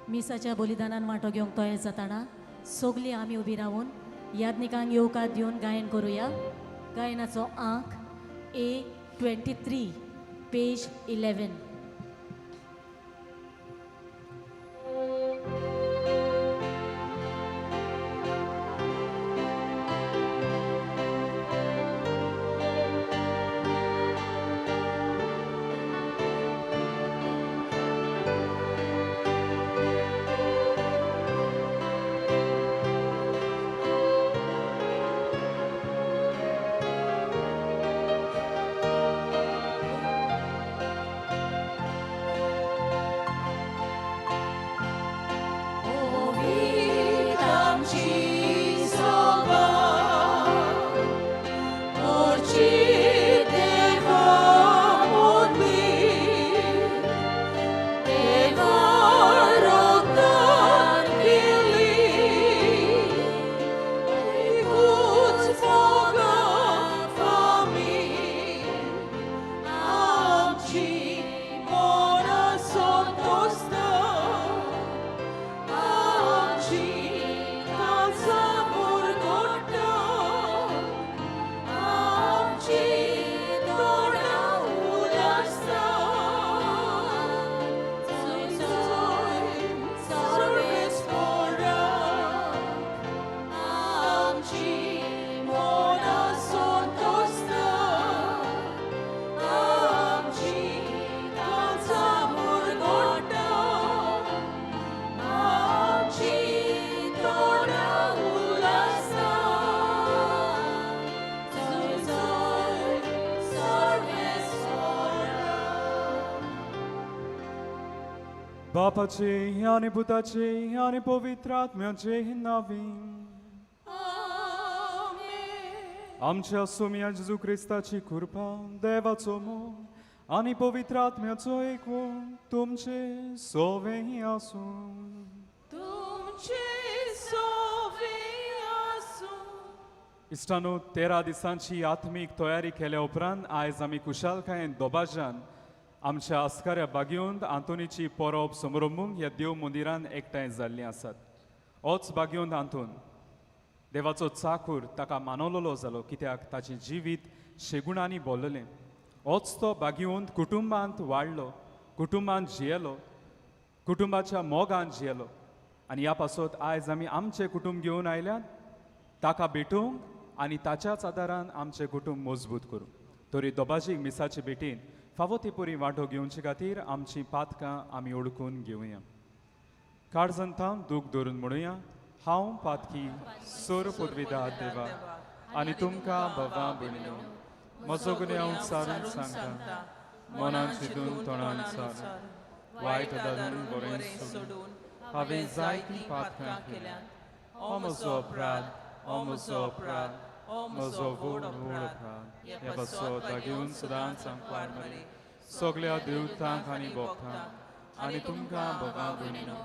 मिसाच्या बलिदानान वांटो घेवंक तयार जाताना सगळीं आमी उबी रावन याज्ञिकांक येवकार दिवन गायन करुया. गायनाचो आंक A 23 page 11. बापाचे आनी पुताचे आनी पवित्र आत्म्याचे नांवी. आमच्या सोम्या जेजू क्रिस्ताची कृपा, देवाचो मोग आनी पवित्र आत्म्याचो एकवट तुमचे सोवे आसूं. तुमचे सोवे आसूं. इश्टानो, 13 दिसांची आत्मीक तयारी केल्या उपरांत आयज आमी कुशालकायेन दोबाजान आमच्या आस्काऱ्या बागेवंत आंतोनीची परब समारंभूंक ह्या देव मंदिरान एकठांय जाल्लीं आसात. होच बागेवंत आंतोन देवाचो चाकूर ताका मानवलोलो जालो, कित्याक ताचें जिवीत शेगुणांनी भरलेलें. होच तो बागेवंत कुटुंबांत वाडलो, कुटुंबांत जियेलो, कुटुंबाच्या मोगान जियेलो. आनी ह्या पासत आयज आमी आमचें कुटुंब घेवन आयल्यात ताका भेटूंक आनी ताच्याच आदारान आमचें कुटुंब मजबूत करूंक. तरी दोबाजीक मिसाचे भेटीन फावो ते परी वांटो घेवचे खातीर आमचीं पातकां आमी ओळखून घेवया. काळजांत दूख धरून म्हणुया, हांव पातकी सोर पुदविदा देवा आनी तुमकां भवा भयणीनो म्हजो गुन्यांव सारून सांगता, मनान चिंतून तोंडान सारून वायट धरून बरें सोडून हांवें जायतीं पातकां केल्यात. हो म्हजो अपराध, हो म्हजो अपराध, म्हजो व्हड व्हड अपराध. ह्या पासत बागेवन सदांच सांकवार मरे सगळ्या देवतांक आनी भक्तांक आनी तुमकां भोगा भयणीनो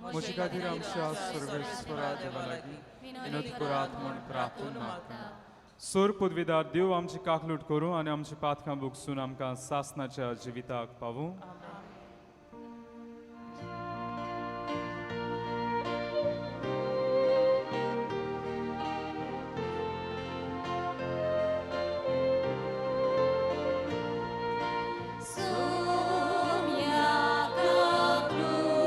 म्हजे खातीर आमच्या सर्वेस्वरा देवा लागीं विनोद करात म्हूण प्रार्थना मागता. सोर पदवीदार देव आमची काकलूट करूं आनी आमची पातकां भोगसून आमकां सासनाच्या जिविताक पावूं. Sonia Kaklut.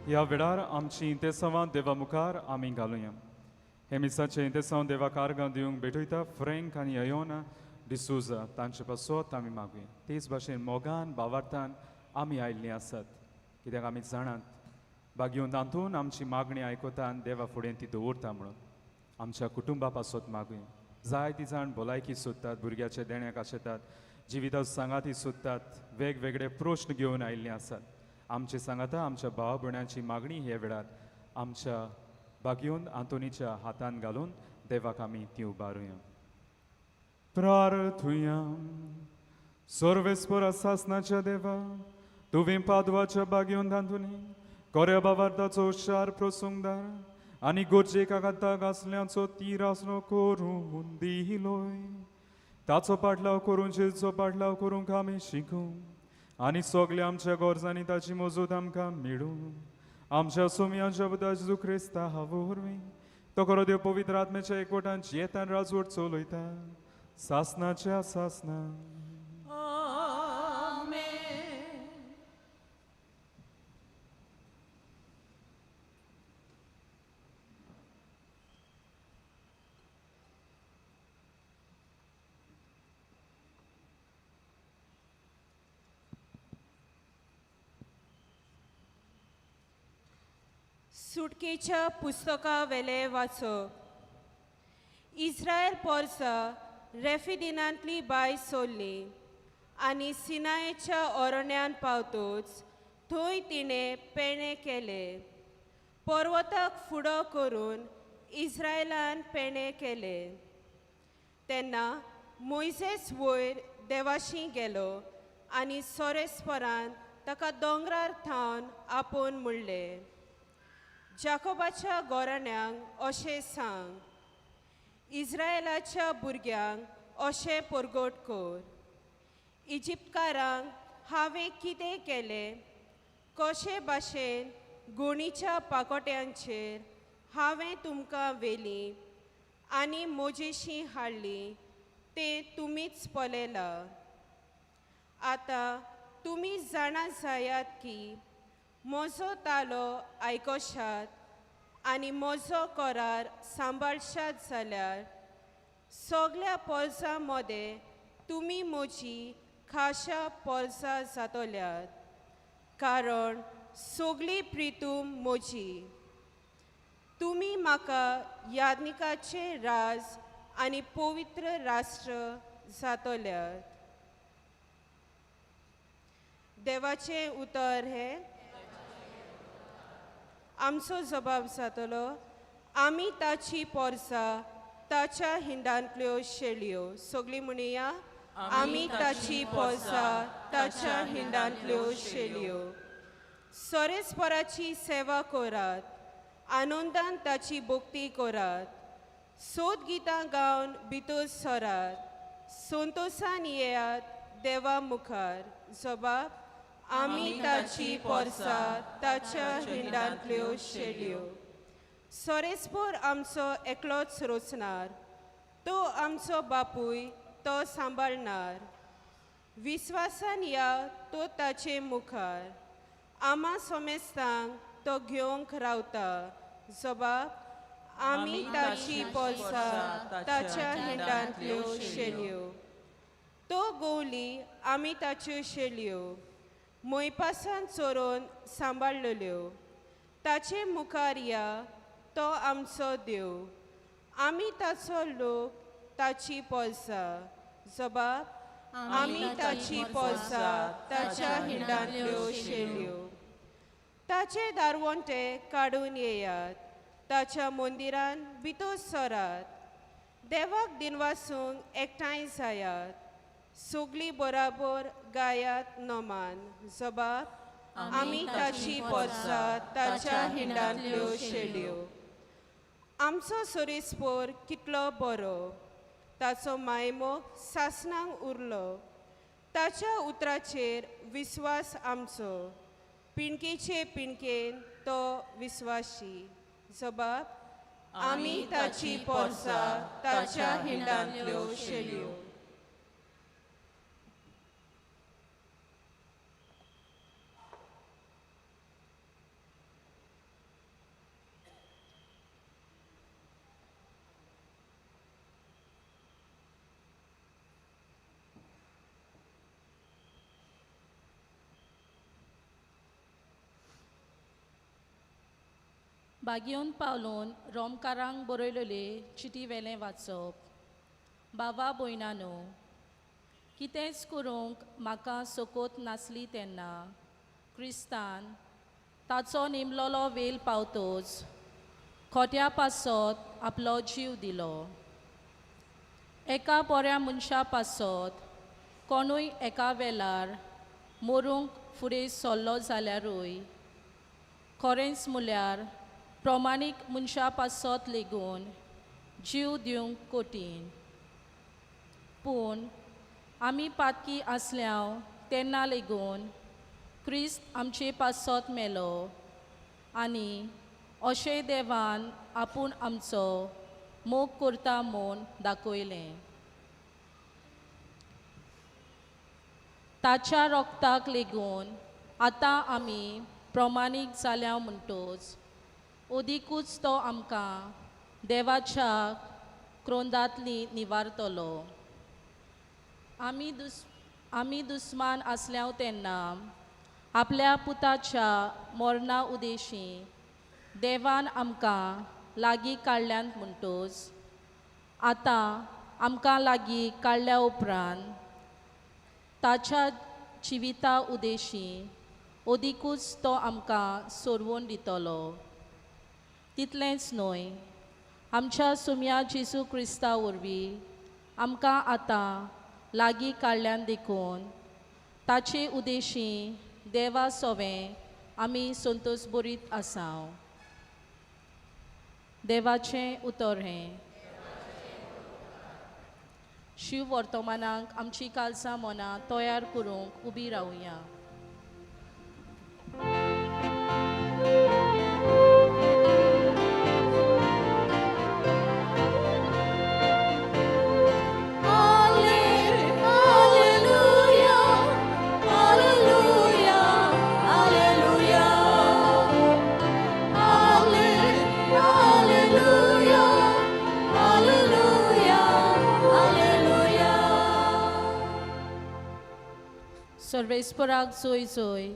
ह्या वेळार आमची इंतेसांवां देवा मुखार आमी घालुया. हे मिसाचे इंतेसांव देवा कारगां दिवंक भेटयता फ्रेंक आनी अयोना डिसूजा तांचे पासत आमी मागुया. तेच भाशेन मोगान भावार्थान आमी आयिल्लीं आसात, कित्याक आमी जाणात बागयोन तातूंत आमची मागणी आयकता आनी देवा फुडें ती दवरता. म्हणून आमच्या कुटुंबा पासत मागुया. जायती जाण भलायकी सोदतात, भुरग्याचे देण्याक आशेतात, जिविता सांगाती सोदतात, वेगवेगळे प्रश्न घेवन आयिल्ले आसात. आमचे सांगाता आमच्या भाव भयणांची मागणी हे वेळार आमच्या बागयोन आंतोनीच्या हातान घालून देवाक आमी ती उबारुया. प्रार्थुया. सर्वेस्परा सासनाच्या देवा, तुवें पादवाच्या बागयोन आंतोनी कोऱ्या बावार्थाचो हुशार प्रसंगदार आनी गरजेक आघाताक आसल्याचो तीर आसलो करून दिलोय. ताचो पाटलाव करून जेजूचो पाटलाव करूंक आमी शिकूं आनी सगल्या आमच्या गरजांनी ताची मजत आमकां मेळूं. आमच्या सोमयांच्या बुधा जेजू क्रिस्ता वरवीं तो खरो देव पवित्र आत्म्याच्या एकवटान जियेतान राजवट चलयता सासनाच्या सासना. सुटकेच्या पुस्तका वेले वाचप. इस्रायल पोरसा रेफिदिनांतली बाय सोडली आनी सिनायच्या अरण्यांत पावतोच थंय तिणें पेणे केले. पर्वताक फुडो करून इस्रायलान पेणे केले. तेन्ना मोयजेस वयर देवाशी गेलो आनी सोरेस्परान ताका दोंगरार थावन आपोवन म्हणलें, जाकोबाच्या गोराण्यांक अशें सांग, इस्रायलाच्या भुरग्यांक अशें परगट कर, इजिप्तकारांक हांवें कितें केलें, कशे भाशेन गोणीच्या पाकोट्यांचेर हांवें तुमकां व्हेलीं आनी मोजेशी हाडली तें तुमीच पळयलां. आतां तुमी जाणा जायात की म्हजो तालो आयकशात आनी म्हजो करार सांबाळशात जाल्यार सगल्या पोरसां मदें तुमी म्हजी खाशा पोरसां जातल्यात, कारण सगळी प्रितूम म्हजी. तुमी म्हाका याज्ञिकाचें राज आनी पवित्र राष्ट्र जातल्यात. देवाचें उतर हें आमचो जबाब जातलो. आमी ताची पोरसां ताच्या हिंडांतल्यो शेळयो. सगळीं म्हणया, आमी ताची पोरसां ताच्या हिंडांतल्यो शेळयो. सोरेस्पराची सेवा करात, आनंदान ताची भक्ती करात, सोद गितां गावन भितर सरात, संतोसान येयात देवा मुखार. जबाब, आमी ताची पोरसां ताच्या हिंडांतल्यो शेळयो. सोरेस्पोर आमचो एकलोच रोचणार, तो आमचो बापूय, तो सांबाळणार. विस्वासान या तो ताचे मुखार, आमा सोमेस्तांक तो घेवंक रावता. जबाब, आमी ताची पोरसां ताच्या हिंडांतल्यो शेळयो. तो गोवली आमी ताच्यो शेळयो, मोयपासान चोरून सांबाळलेल्यो. ताचे मुखार या, तो आमचो देव, आमी ताचो लोक, ताची पोरसां. जबाब, आमी ताची पोरसां ताच्या हिंडांतल्यो शेळयो. ताचे दारवंटे काडून येयात, ताच्या मंदिरान भितर सरात, देवाक दिनवासूंक एकठांय जायात, सगळीं बराबर गायात नमान. जबाब, आमी ताची पोरसां ताच्या हिंडांतल्यो शेळयो. आमचो सोरेस्पोर कितलो बरो, ताचो मायमोग सासणांक उरलो, ताच्या उतराचेर विस्वास आमचो, पिणकेचे पिणकेन तो विस्वाशी. जबाब, आमी ताची पोरसां ताच्या हिंडांतल्यो शेळयो. बागयोन पावलोन रोमकारांक बरयलेले चिटी वेलें वाचप. बाबा भयणानो, कितेंच करूंक म्हाका सोकोत नासली तेन्ना क्रिस्तान ताचो नेमलोलो वेल पावतोच खोट्या पासत आपलो जीव दिलो. एका बऱ्या मनशा पासत कोणूय एका वेळार मरूंक फुडें सरलो जाल्यारूय खरेंच म्हळ्यार प्रमाणीक मनशा पासत लेगून जीव दिवंक कठीण. पूण आमी पातकी आसल्याव तेन्ना लेगून क्रिस्त आमचे पासत मेलो आनी अशें देवान आपूण आमचो मोग करता म्हूण दाखयलें. ताच्या रोगताक लेगून आतां आमी प्रमाणीक जाल्या म्हणटोच अदिकूच तो आमकां देवाच्या क्रोंदांतली निवारतलो. आमी दुस्मान आसल्याव तेन्ना आपल्या पुताच्या मरणा उदेशी देवान आमकां लागीं काडल्यान म्हणटोच आतां आमकां लागीं काडल्या उपरांत ताच्या जिविता उदेशी अदिकूच तो आमकां सोडवून दितलो. तितलेंच न्हय, आमच्या सुम्या जेजू क्रिस्ता वरवीं आमकां आतां लागीं काडल्यान देखून ताचे उदेशी देवा सोवें आमी संतोश बरीत आसाव. देवाचें उतर हें. शिव वर्तमानाक आमची कालसां मनां तयार करूंक उबी रावया. सर्वेस्पराक जोय जोय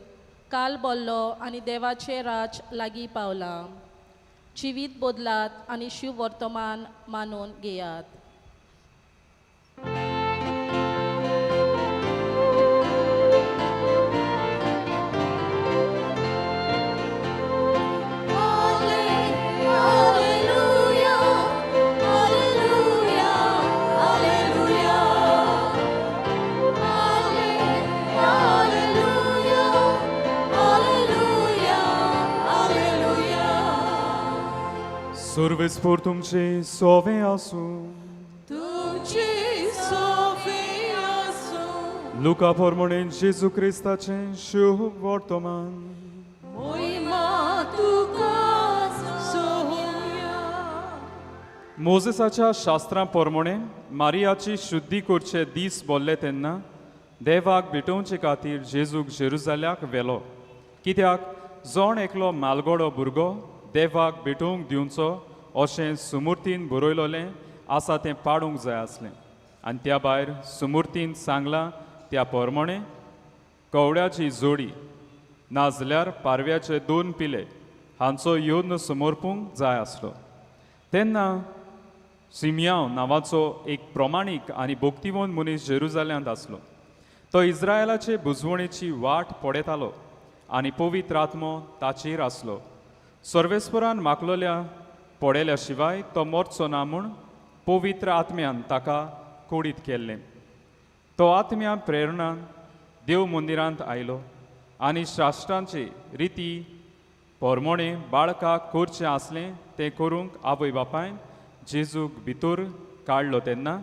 काल बोल्लो आनी देवाचें राज लागीं पावलां. जिवीत बदलात आनी शिव वर्तमान मानून घेयात. सर्वेस्पर तुमचे सोवे आसूं. तुमचे सोवे आसूं. लुका प्रमाणे जेजू क्रिस्ताचें शुभ वर्तमान. मोहिमा तुका सोम्या. मोजेसाच्या शास्त्रां प्रमाणे मारियाची शुद्धी करचे दीस बोल्ले तेन्ना देवाक भेटोवचे खातीर जेजूक जेरुजाल्याक व्हेलो. कित्याक जण एकलो मालगोडो भुरगो देवाक भेटोवंक दिवचो अशें सुमुर्तीन बरयलोलें आसा तें पाडूंक जाय आसलें. आनी त्या भायर सुमुर्तीन सांगलां त्या प्रमाणे कवड्याची जोडी नाजाल्यार पारव्याचे दोन पिले हांचो योद्न समर्पूंक जाय आसलो. तेन्ना सिमियांव नांवाचो एक प्रमाणीक आनी भक्तिवंत मनीस जेरुजाल्यांत आसलो. तो इस्रायलाचे बुजवणेची वाट पळयतालो आनी पवित्र आत्मो ताचेर आसलो. सर्वेस्परान मागलोल्या पळयल्या शिवाय तो मरचो ना म्हूण पवित्र आत्म्यान ताका कोडीत केल्लें. तो आत्म्या प्रेरणान देव मंदिरांत आयलो आनी शास्त्रांचे रिती परमोणे बाळकाक करचें आसलें तें करूंक आवय बापायन जेजूक भितर काडलो. तेन्ना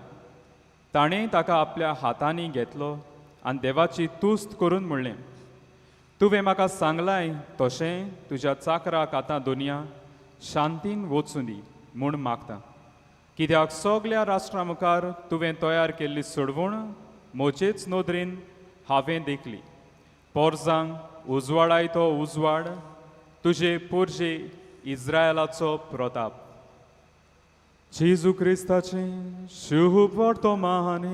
ताणें ताका आपल्या हातांनी घेतलो आनी देवाची तुस्त करून म्हणलें, तुवें म्हाका सांगलाय तशें तुज्या चाकराक आतां दुनिया शांतीन वचूं दी म्हूण मागता. कित्याक सगल्या राष्ट्रां मुखार तुवें तयार केल्ली सोडवण म्हजेच नदरेन हांवें देखली. पोरजांक उजवाडाय तो उजवाड तुजे पोरजे इस्रायलाचो प्रताप. जेजू क्रिस्ताचें शुभ वर्तमान.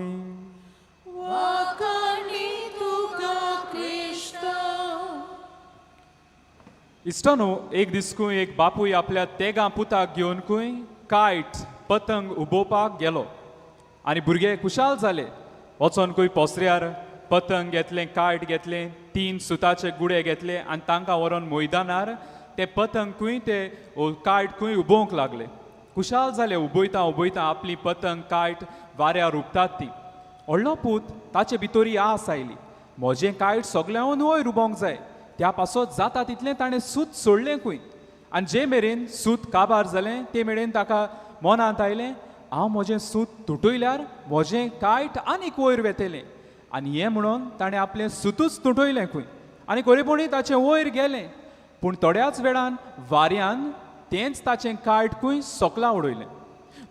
इश्टानो, एक दीस खंय एक बापूय आपल्या तेगां पुताक घेवन खंय कायट पतंग उबोवपाक गेलो आनी भुरगे खुशाल जाले. वचोन खंय पसऱ्यार पतंग घेतलें, कायट घेतलें, 3 सुताचे गुडे घेतले आनी तांकां व्हरोन मैदानार ते पतंग खंय ते कायट खंय उबोवंक लागले. खुशाल जाले, उबयता उबयता आपली पतंग कायट वाऱ्यार उबतात ती. व्हडलो पूत ताचे भितरी आस आयली, म्हजें कायट सगळ्यांहून वयर उबोवंक जाय. त्या पासत जाता तितलें ताणें सूत सोडलें खंय आनी जे मेरेन सूत काबार जालें ते मेरेन ताका मनांत आयलें, हांव म्हजें सूत तुटयल्यार म्हजें कायट आनीक वयर वेतलें. आनी हें म्हणून ताणें आपलें सुतूच तुटयलें खंय आनी खरेपणी ताचें वयर गेलें. पूण थोड्याच वेळान वाऱ्यान तेंच ताचें कायट खंय सोकलां उडयलें.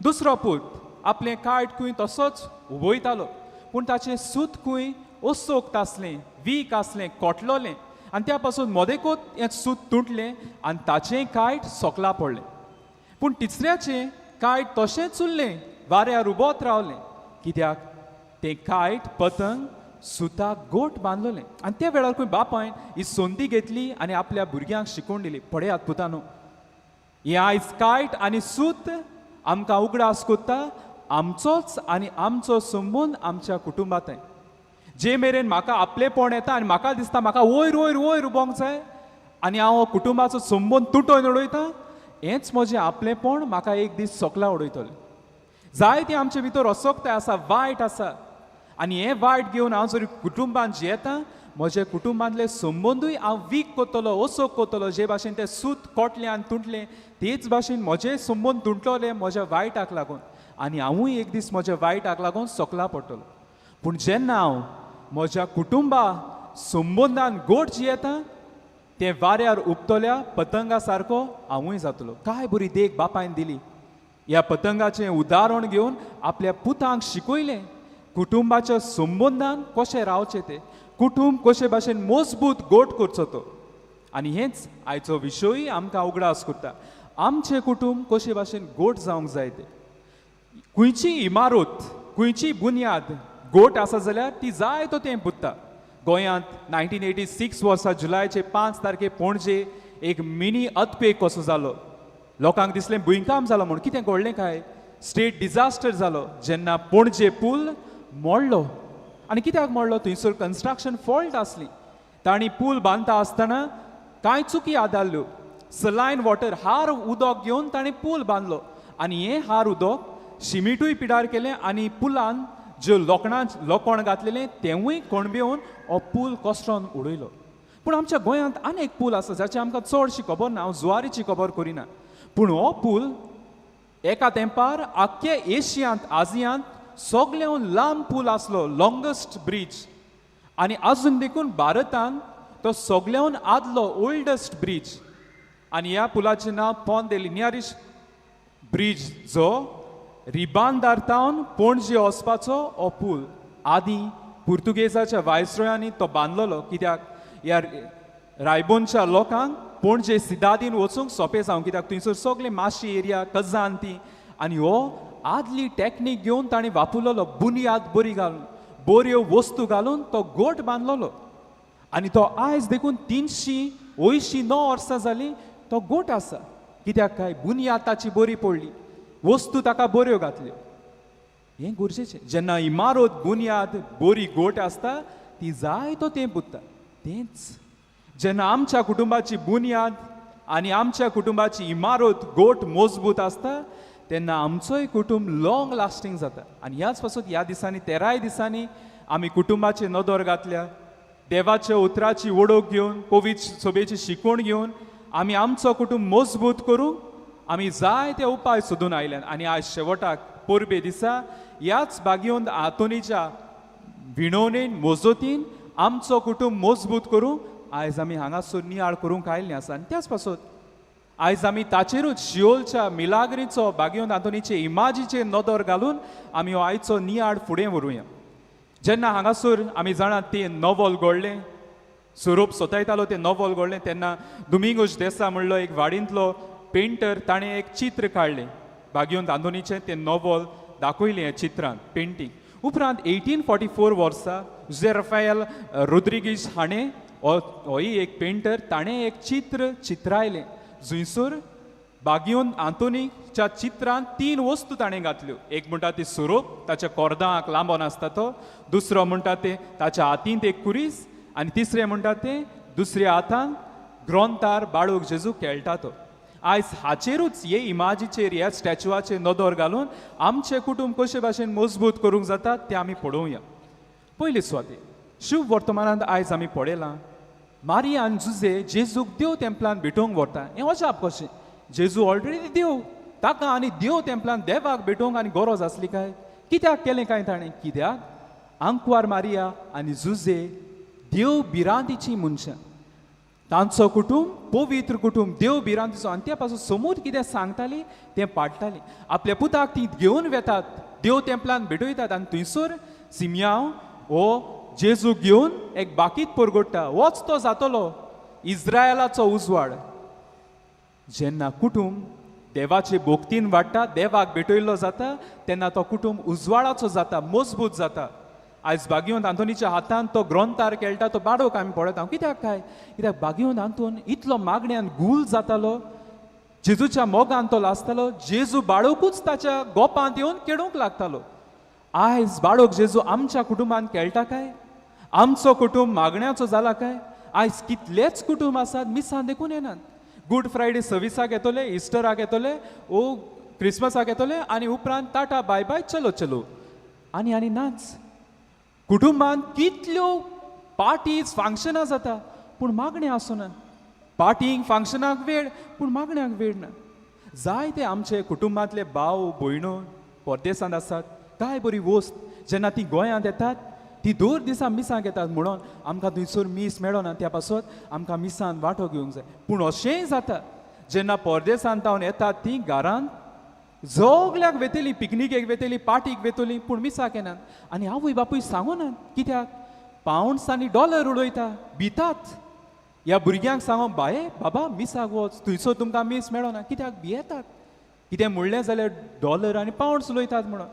दुसरो पूत आपलें कायट खंय तसोच उबयतालो, पूण ताचें सूत खंय असोक्त आसलें, वीक आसलें, कोटलोलें आनी त्या पासून मदेकूच हें सूत तुटलें आनी ताचें कायट सोकलां पडलें. पूण तिसऱ्याचें कायट तशेंच उरलें, वाऱ्यार उबोत रावलें. कित्याक तें कायट पतंग सुताक गोट बांदलोलें. आनी त्या वेळार खंय बापायन ही संदी घेतली आनी आपल्या भुरग्यांक शिकोवन दिली, पळयात पुतानो, हें आयज कायट आनी सूत आमकां उगडास कोत्ता आमचोच आनी आमचो संबंद आमच्या कुटुंबांत. जे मेरेन म्हाका आपलेपण येता आनी म्हाका दिसता म्हाका वयर वयर वयर उबोंक जाय आनी हांव कुटुंबाचो संबंद तुटोवन उडयता, हेंच म्हजें आपलेपण म्हाका एक दीस सोकलां उडयतलें. जायते आमचे भितर असोक्ताय आसा, वायट आसा आनी हें वायट घेवन हांव जर कुटुंबांत जियेता म्हज्या कुटुंबांतले संबंदूय हांव वीक करतलो, असोक करतलो. जे भाशेन तें सूत कोटलें आनी तुटलें तेच भाशेन म्हजे संबंद तुटलोले म्हज्या वायटाक लागून आनी हांवूय एक दीस म्हज्या वायटाक लागून सोकलां पडटलो. पूण जेन्ना हांव म्हज्या कुटुंबा संबंदान गोड जियेता तें वाऱ्यार उपतल्या पतंगा सारको हांवूय जातलो. काय बरी देख बापायन दिली. ह्या पतंगाचें उदाहरण घेवन आपल्या पुतांक शिकयलें कुटुंबाच्या संबंदान कशें रावचें तें, कुटुंब कशे भाशेन मजबूत गोट करचो तो. आनी हेंच आयचो विशय आमकां उगडास करता, आमचें कुटुंब कशे भाशेन गोट जावंक जाय तें. खंयची इमारत, खंयची बुन्याद गोट आसा जाल्यार ती जाय तो तें पुत्ता. गोंयांत 1986 वर्सा जुलायचे 5 तारखे पणजे एक मिनी अर्थक्वेक कसो जालो. लोकांक दिसलें भुंयकांप जालो म्हूण, कितें घडलें काय, स्टेट डिजास्टर जालो जेन्ना पणजे पूल मोडलो. आनी कित्याक मोडलो? थंयसर कन्स्ट्रक्शन फॉल्ट आसली. तांणी पूल बांदता आसतना कांय चुकी आदारल्यो. सलायन वॉटर हार उदक घेवन ताणें पूल बांदलो आनी हें हार उदक शिमिटूय पिडार केलें आनी पुलान ज्यो लोखण घातलेलें तेंवूय कणबेवन हो पूल कोसळोन उडयलो. पूण आमच्या गोंयांत आनी एक पूल आसा जाची आमकां चडशी खबर ना, हांव जुवारीची खबर करिना, पूण हो पूल एका तेंपार आख्खे एशियांत, आजियांत सगळ्याहून लांब पूल आसलो, लॉंगस्ट ब्रीज. आनी आजून देखून भारतान तो सगळ्याहून आदलो ओल्डस्ट ब्रीज. आनी ह्या पुलाचें नांव पोंत दे लिन्यारीश ब्रीज, जो रिबांदार तावन पणजे वचपाचो हो पूल आदीं पुर्तुगेजाच्या वायसरोयांनी तो बांदलेलो. कित्याक ह्या रायबोनच्या लोकांक पणजे सिदादीन वचूंक सोंपें जावं, कित्याक थंयसर सगळे माशी एरिया कजान ती. आनी हो आदली टॅक्नीक घेवन ताणें वापरलेलो, बुन्याद बरी घालून, बऱ्यो वस्तू घालून तो गोट बांदलेलो. आनी तो आयज देखून 389 वर्सां जालीं तो गोट आसा. कित्याक काय बुन्याद ताची बरी पडली, वस्तू ताका बऱ्यो घातल्यो. हें गरजेचें. जेन्ना इमारत बुन्याद बरी गोट आसता ती जाय तो तें पुत्ता. तेंच जेन्ना आमच्या कुटुंबाची बुन्याद आनी आमच्या कुटुंबाची इमारत गोट मजबूत आसता तेन्ना आमचोय कुटुंब लॉंग लास्टींग जाता. आनी ह्याच पासून ह्या दिसांनी 13 दिसांनी आमी कुटुंबाचे नदर घातल्या, देवाच्या उतराची वडोक घेवन, पवित्र सभेची शिकवण घेवन आमी आमचो कुटुंब मजबूत करूंक आमी जायते उपाय सोदून आयल्यान. आनी आयज शेवटाक परबे दिसा ह्याच बागयोन आंतोनीच्या विणवणेन मजतीन आमचो कुटुंब मजबूत करूंक आयज आमी हांगासर नियाळ करूंक आयिल्लीं आसा. आनी त्याच पासत आयज आमी ताचेरूच शियोलच्या मिलाग्रीचो बागयोन आंतोनीचे इमाजीचेर नदर घालून आमी हो आयचो नियाळ फुडें व्हरुया. जेन्ना हांगासर आमी जाणात तें नवल घडलें, सोरोप सोतायतालो तें नवल घडलें, तेन्ना दुमिंगोश देसा म्हणलो एक वाडींतलो पेंटर ताणें एक चित्र काडलें बागयोन आंतोनीचें, तें नवल दाखयलें ह्या चित्रान पेंटींग. उपरांत 1844 वर्सा जुझे रफायल रोद्रिगीश हाणें होय एक पेंटर, ताणें एक चित्र चित्रायलें जंयसर बागियोन आंतोनीच्या चित्रांत 3 वस्तू ताणें घातल्यो. एक म्हणटा ती सोरोप ताच्या कोर्दांक लांबोन आसता तो, दुसरो म्हणटा ते ताच्या हातींत एक कुरीस, आनी तिसरें म्हणटा तें दुसऱ्या हातान ग्रोंतार बाळूक जेजू खेळटा तो. आयज हाचेरूच हे इमाजीचेर ह्या स्टॅच्युआचेर नदर घालून आमचें कुटूंब कशे भाशेन मजबूत करूंक जाता तें आमी पळोवया. पयले सुवातेर शुभ वर्तमानांत आयज आमी पळयलां मारिया आनी जुजे जेजूक देव तेंपलान भेटोवंक व्हरता. हें अजाप कशें? जेजू ऑलरेडी देव, ताका आनी देव तेंपलान देवाक भेटोवंक आनी गरज आसली काय? कित्याक केलें काय ताणें? कित्याक आंकवार मारिया आनी जुजे देव भिरांतीची मनशां, तांचो कुटूंब पवित्र कुटूंब, देव भिरांतीचो, आनी त्या पासून समोर कितें सांगताली तें पाडटाली. आपल्या पुताक ती घेवन वेतात, देव तेंपलान भेटयतात आनी थंयसर सिमयांव हो जेजू घेवन एक बाकीत परगोडटा, होच तो जातलो इस्रायलाचो उजवाड. जेन्ना कुटूंब देवाचे भोक्तीन वाडटा, देवाक भेटयल्लो जाता, तेन्ना तो कुटूंब उजवाडाचो जाता, मजबूत जाता. आयज बागियोन आंतोनीच्या हातान तो ग्रंथार खेळटा तो बाडोक आमी पळयता. कित्याक काय? कित्याक बागियोन आंतोन इतलो मागण्यान गूल जातालो, जेजूच्या मोगान तो लासतालो, जेजू बाळोकूच ताच्या गोपांत येवन खेळूंक लागतालो. आयज बाळोक जेजू आमच्या कुटुंबान खेळटा काय? आमचो कुटूंब मागण्याचो जाला काय? आयज कितलेच कुटूंब आसात मिसान देखून येनात. गुड फ्रायडे सर्विसाक येतले, इस्टराक येतले, ओ क्रिसमसाक येतले आनी उपरांत टाटा बाय बाय चलो चलो आनी आनी नाच. कुटुंबान कितल्यो पार्टीज फंक्शनां जाता पूण मागणें आसना. पार्टींक फंक्शनाक वेळ पूण मागण्याक वेळ ना. जायते आमचे कुटुंबांतले भाव भयणो परदेसांत आसात, काय बरी वस्त जेन्ना ती गोंयांत येतात ती दर दिसा मिसांक येतात म्हणून आमकां थंयसर मीस मेळना, त्या पासत आमकां मिसान वांटो घेवंक जाय. पूण अशेंय जाता जेन्ना परदेसांत तावन येतात ती घरांत सगल्याक वेतली, पिकनिकेक वेतली, पार्टीक वेतली, पूण मिसाक येनात आनी आवय बापूय सांगूनात. कित्याक? पावंड्स आनी डॉलर उडयता, भितात. ह्या भुरग्यांक सांगो बाये बाबा मिसाक वच, थंयसर तुमकां मीस मेळना. कित्याक भियेतात? कितें म्हणलें जाल्यार डॉलर आनी पावंड्स उलयतात म्हणून.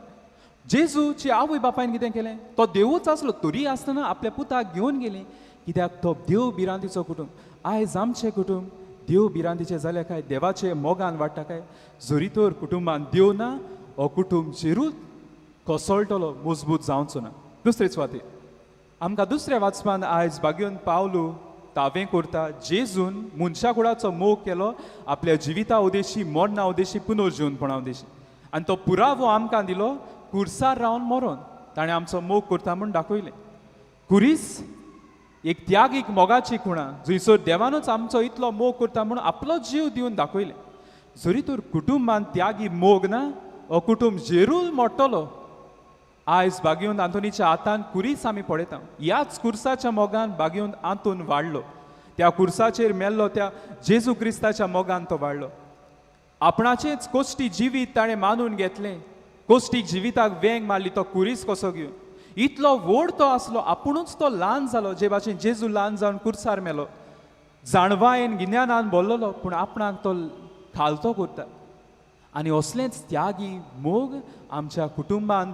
जेजूची आवय बापायन कितें केलें? तो देवूच आसलो तरी आसतना आपल्या पुताक घेवन गेली. कित्याक? तो देव भिरांतीचो कुटूंब. आयज आमचें कुटूंब देव भिरांतीचें जाल्यार काय? देवाचे मोगान वाडटा काय? जरी तर कुटुंबान देव ना, हो कुटूंब जेरूच कोसळटलो, मजबूत जावचो ना. दुसरे सुवातेर आमकां दुसऱ्या वाचपान आयज बागेवन पावलू तावें करता जेजून मनशा कुडाचो मोग केलो आपल्या जिविता उदेशी, मरणा उदेशी, पुनर्जीवनपणा उदेशी, आनी तो पुरावो आमकां दिलो कुर्सार रावन मरोन. ताणें आमचो मोग करता म्हूण दाखयलें. कुरीस एक त्यागीक मोगाची खुणा जंयसर देवानूच आमचो इतलो मोग करता म्हूण आपलो जीव दिवन दाखयलें. जरी तर कुटुंबान त्यागी मोग ना, हो कुटुंब जेरूल मोडटलो. आयज बागियोन आंतोनीच्या हातान कुरीस आमी पळयता. ह्याच कुर्साच्या मोगान बागियोन आंतोन वाडलो, त्या कुर्साचेर मेल्लो त्या जेजू क्रिस्ताच्या मोगान तो वाडलो. आपणाचेच कोश्टी जिवीत ताणें मानून घेतलें, कोश्टीक जिविताक वेंग मारली तो कुरीस कसो घेवन. इतलो व्हड तो आसलो, आपुणूच तो ल्हान जालो, जे भाशेन जेजू ल्हान जावन कुर्सार मेलो. जाणवायेन गिन्यानान बोल्लोलो पूण आपणाक तो खालतो करता. आनी असलेंच त्यागी मोग आमच्या कुटुंबान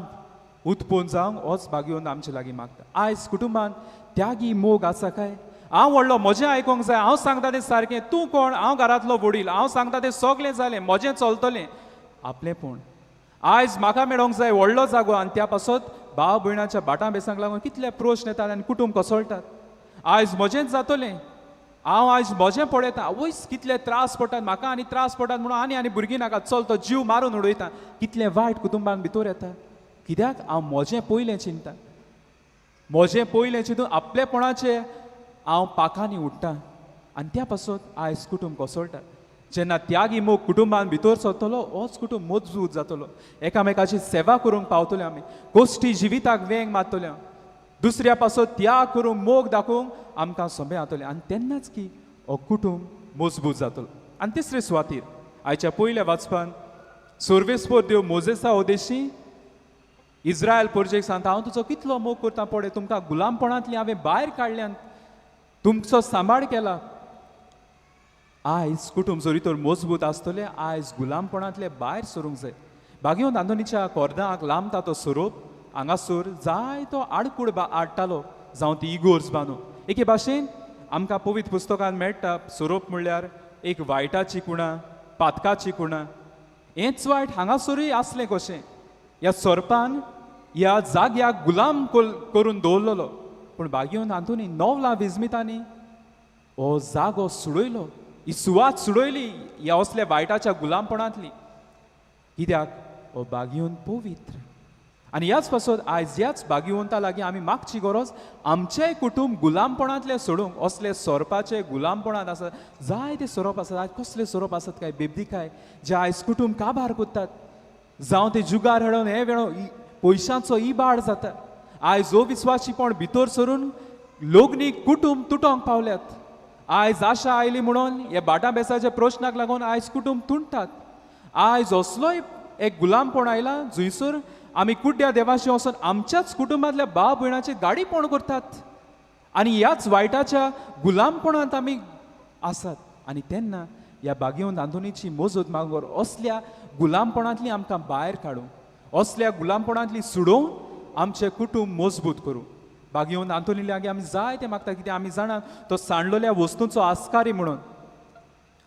उत्पन्न जावंक होच बागेवन आमचे लागीं मागता. आयज कुटुंबान त्यागी मोग आसा काय? हांव व्हडलो, म्हजें आयकोंक जाय, हांव सांगता तें सारकें, तूं कोण, हांव घरांतलो वडील, हांव सांगता तें सगळें जालें, म्हजें चलतलें, आपलेंपण. आयज म्हाका मेळोंक जाय व्हडलो जागो, आनी त्या पासत भाव भयणाच्या बाटां बेसांक लागून कितले प्रश्न येतात आनी कुटूंब कोसळटात. आयज म्हजेंच जातलें, हांव आयज म्हजें पळयता, आवयस कितले त्रास पडटात म्हाका, आनी त्रास पडटात म्हणून आनी आनी भुरगीं नाका, चल तो जीव मारून उडयता. कितलें वायट कुटुंबान भितर येता. कित्याक? हांव म्हजें पयलें चिंता, म्हजें पयलें चिंतून आपलेपणाचें हांव पाखांनी उडटा आनी त्या पासत आयज कुटूंब कोसळटा. जेन्ना त्यागी मोग कुटुंबान भितर सरतलो, होच कुटूंब मजबूत जातलो, एकामेकाची सेवा करूंक पावतले आमी, गोश्टी जिविताक वेंग मारतले, दुसऱ्या पासत त्याग करूंक मोग दाखोवंक आमकां सोंपें जातलें, आनी तेन्नाच की हो कुटूंब मजबूत जातलो. आनी तिसरे सुवातीर आयच्या पयल्या वाचपान सर्वेस्पोर देव मोजेसा उदेशी इस्रायल परजेक सांगता, हांव तुजो कितलो मोग करता पळय, तुमकां गुलामपणांतली हांवें भायर काडल्यान, तुमचो सांबाळ केला. आयज कुटूंब जरी तर मजबूत आसतलें, आयज गुलामपणांतले भायर सरूंक जाय. बागेवन आंतोनीच्या कोर्दाक लांबता तो सोरोप हांगासर जाय तो आडकूड हाडटालो, जावं ती इगोर्ज बांदून. एके भाशेन आमकां पवित्र पुस्तकान मेळटा सोरोप म्हणल्यार एक वायटाची कुणा, पातकाची कुणा. हेंच वायट हांगासरूय आसलें कशें ह्या सोरपान ह्या जाग्याक गुलाम करून दवरलेलो. पूण बागयोन आंतोनी नवला विजमितांनी हो जागो सुडयलो, ही सुवात सुडयली ह्या असल्या वायटाच्या गुलामपणांतली. कित्याक हो बागयोन पवित्र. आनी ह्याच पासत आयज ह्याच बागीवंता लागीं आमी मागची गरज आमचेंय कुटूंब गुलामपणांतलें सोडूंक. असले सोरपाचे गुलामपणांत आसात जायते सोरोप आसात. आयज कसले सोरोप आसात काय बेबदीकाय जे आयज कुटूंब काबार करतात, जावं ते जुगार हेळोन हे वेळो पयशांचो इबाड जाता. आयज अविस्वासीपण भितर सरून लग्नी कुटूंब तुटोंक पावल्यात. आयज आशा आयली म्हणून ह्या बाटा बेसाच्या प्रश्नाक लागून आयज कुटूंब तुटतात. आयज असलोय एक गुलामपण आयला जंयसर आमी कुड्ड्या देवाशी वचून आमच्याच कुटुंबांतल्या भाव भयणाची गाडीपण करतात आनी ह्याच वायटाच्या गुलामपणांत आमी आसात. आनी तेन्ना ह्या बागेवन आंतोनीची मजत मागोर असल्या गुलामपणांतली आमकां भायर काडूं, असल्या गुलामपणांतली सुडोवन आमचें कुटूंब मजबूत करूं. बागेवन आंतोनी लागीं आमी जाय तें मागता, कित्याक आमी जाणा तो सांडलेल्या वस्तूंचो आस्कारी म्हणून.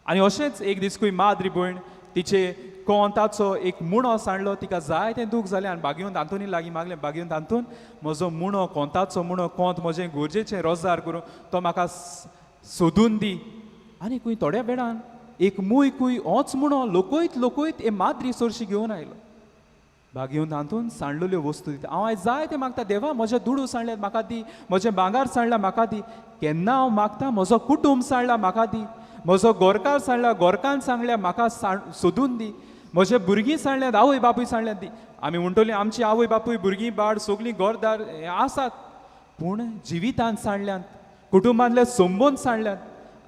आनी अशेंच एक दीस खंय माद्री भयण तिचे कोंताचो एक मुणो सांडलो, तिका जाय तें दूख जालें आनी बागेवन आंतोनी लागीं मागलें, बागेवन आंतोन म्हजो मुणो कोंताचो मुणो कोंत म्हजें गरजेचें रोजार करूं तो म्हाका सोदून दी. आनी खंय थोड्या वेळान एक मूय खूंय होच मुणो लोकयत लोकयत हे माद्री सोरशी घेवन आयलो. बागेवन आंतोन सांडलेल्यो वस्तू दिता. हांव आयज जाय तें मागता, देवा म्हजें दुडू सांडल्यात म्हाका दी, म्हजें भांगार सांडलां म्हाका दी. केन्ना हांव मागता म्हजो कुटूंब सांडला म्हाका दी, म्हजो गोरकार सांडला गोरकान सांगल्या म्हाका सोदून दी, म्हजे भुरगीं सांडल्यात आवय बापूय सांडल्यात दी. आमी म्हणटली आमची आवय बापूय भुरगीं बाळ सगलीं घरदार हें आसात, पूण जिवितान सांडल्यात, कुटुंबांतले संबंद सांडल्यात.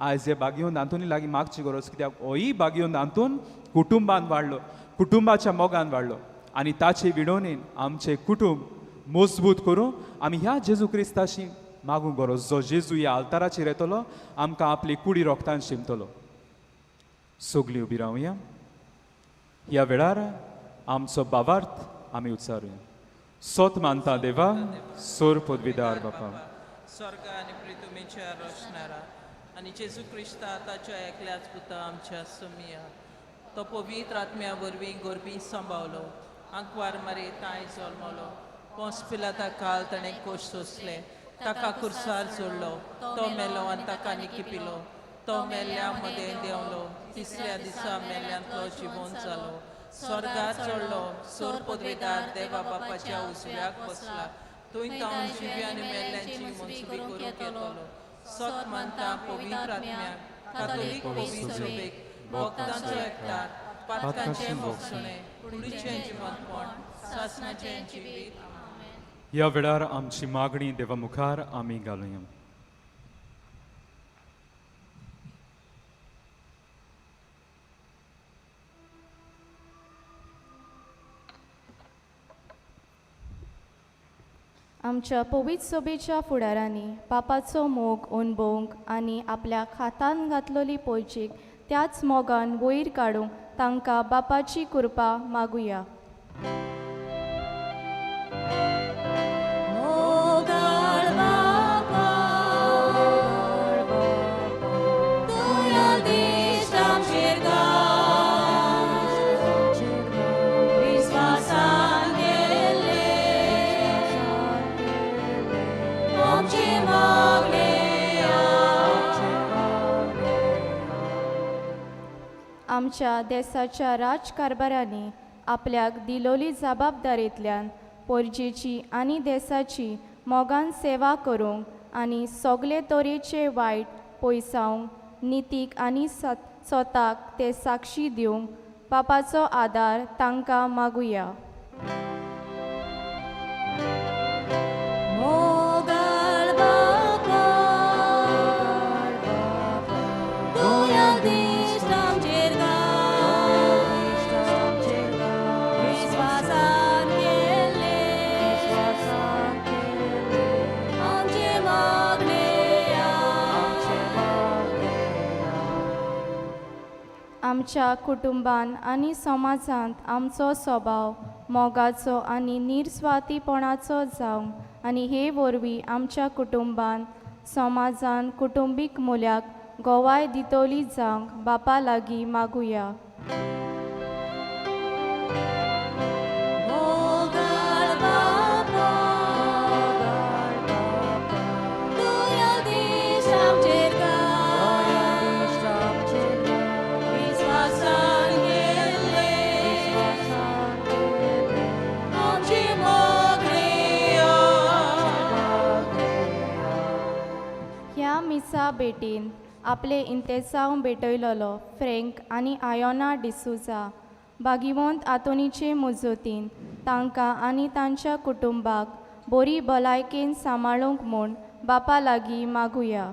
आयज हे बागेवन आंतोनी लागीं मागची गरज, कित्याक होय बागेवन आंतोन कुटुंबान वाडलो, कुटुंबाच्या मोगान वाडलो आनी ताचे विणवणेन आमचें कुटूंब मजबूत करूं आमी ह्या जेजू क्रिस्ताशी मागूंक गरज, जो जेजू ह्या आल्ताराचेर येतलो आमकां आपली कुडी रोगतान शिमतलो. सगलीं उबी रावया. ह्या वेळार आमचो बावार्थ आमी उच्चारुया. सोत मानता देवा सोर पदवीदार बापा, स्वर्ग आनी पृथ्वीच्या रचणारा आनी जेजू क्रिस्ता ताच्या एकल्याच पुता आमच्या सोमिया, तो पवित्र आत्म्या वरवीं गोरबी सांबावलो, आंकवार मारे तांय जल्मलो, पोंस पिलाता काल ताणें कोश सोंसले, ताका कुर्सार जोडलो, तो मेलो आनी ताका निकिपिलो, तो मेल्ल्या मदें देंवलो, तिसऱ्या दिसा मेल्ल्यांतलो जिवोन जालो, स्वर्गार चडलो, सोर पदवेदार देवा बापाच्या उजव्याक बसला, थंय तावन जिवी आनी मेल्ल्यांची मनसुबी करूंक येतलो. सत मानता पवित्र आत्म्याक, कातोलीक पवित्र सभेक, भक्तांचो एकठार, पातकांचें भोगसणें, कुडीचें जिवंतपण, सासणाचें जिवीत. ह्या वेळार आमची मागणी देवा मुखार आमी घालुया. आमच्या पवित्र सभेच्या फुडारांनी पापाचो मोग अणभवूंक आनी आपल्या खातान घातलेली पयचीक त्याच मोगान वयर काडूंक तांकां बापाची कृपा मागुया. आमच्या देसाच्या राजकारभारांनी आपल्याक दिलोली जबाबदारींतल्यान पोरजेची आनी देसाची मोगान सेवा करूंक आनी सगळे तरेचे वायट पयसावंक नितीक आनी स्वताक ते साक्षी दिवंक बापाचो आदार तांकां मागुया. आमच्या कुटुंबान आनी समाजांत आमचो स्वभाव मोगाचो आनी निरस्वार्थीपणाचो जावंक आनी हे वरवीं आमच्या कुटुंबान समाजान कुटुंबीक मुल्याक गोवाय दितोली जावंक बापा लागीं मागुया. ह्या मिसा भेटीन आपले इंतेसांव भेटयलोलो फ्रेंक आनी आयोना डिसूजा भागिवंत आंतोनीचे मुजोतीन तांकां आनी तांच्या कुटुंबाक बरी भलायकेन सांबाळूंक म्हूण बापा लागीं मागुया.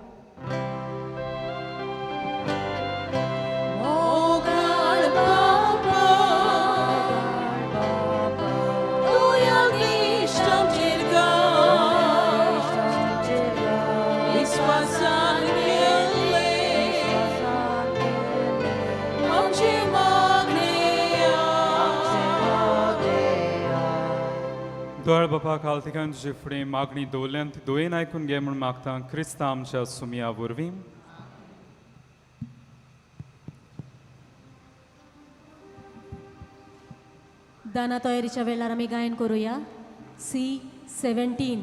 दोळ बापा कालतिकान तुजे फुडें मागणी दवरल्यान ती दोयेन आयकून घे म्हूण मागता क्रिस्ता आमच्या सुमया वरवीं. दाना तयारीच्या वेळार आमी गायन करुया. C17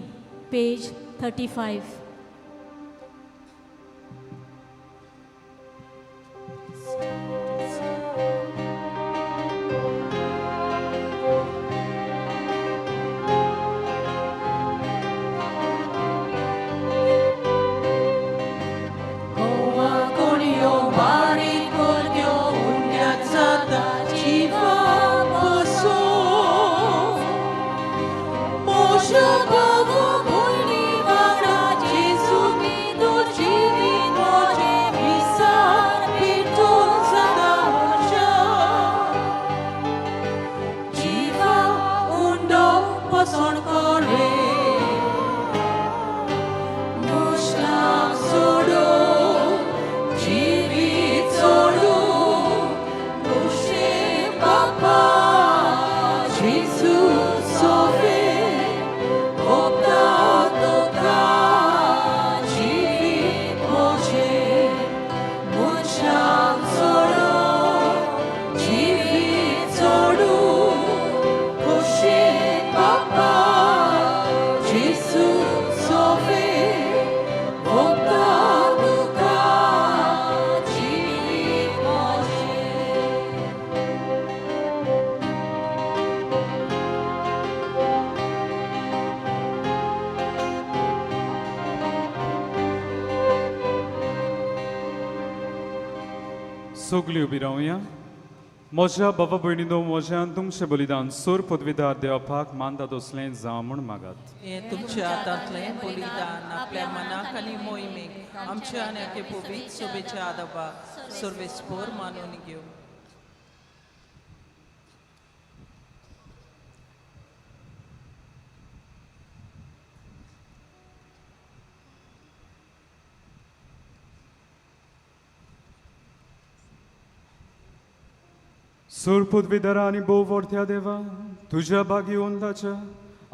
page 35. सगळीं उबी रावया. म्हज्या बाबा भयणीनो म्हज्यान तुमचें बलिदान सूर पदवीदार देवपाक मानता तसलें जावं म्हूण मागात. हें तुमच्या हातांतलें बलिदान आपल्या मनाक आनी मोहिमेक आमच्या आनी एके पवित्र सोबेच्या आदाबाक सर्वेस्पोर मानून घेवं. सूर पदवीधरा आनी भोव व्हडत्या देवा तुज्या भागिवंताच्या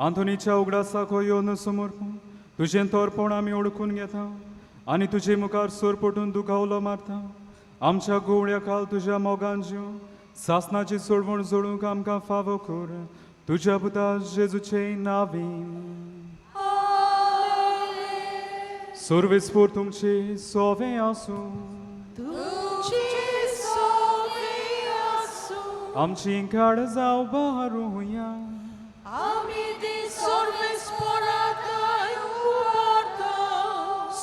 आंतोनीच्या उगडासाक हो येवन समर्पून तुजें तोरपण आमी ओळखून घेता आनी तुजे मुखार सूर पटून दुखावलो मारता. आमच्या गुवळ्या काल तुज्या मोगान जीव सासनाची सोडवण जोडूंक आमकां फावो कर तुज्या पुता जेजूचे नावीन. सर्वेस्पोर तुमचे सोवे आसूं. आमची काड जाव बारुया.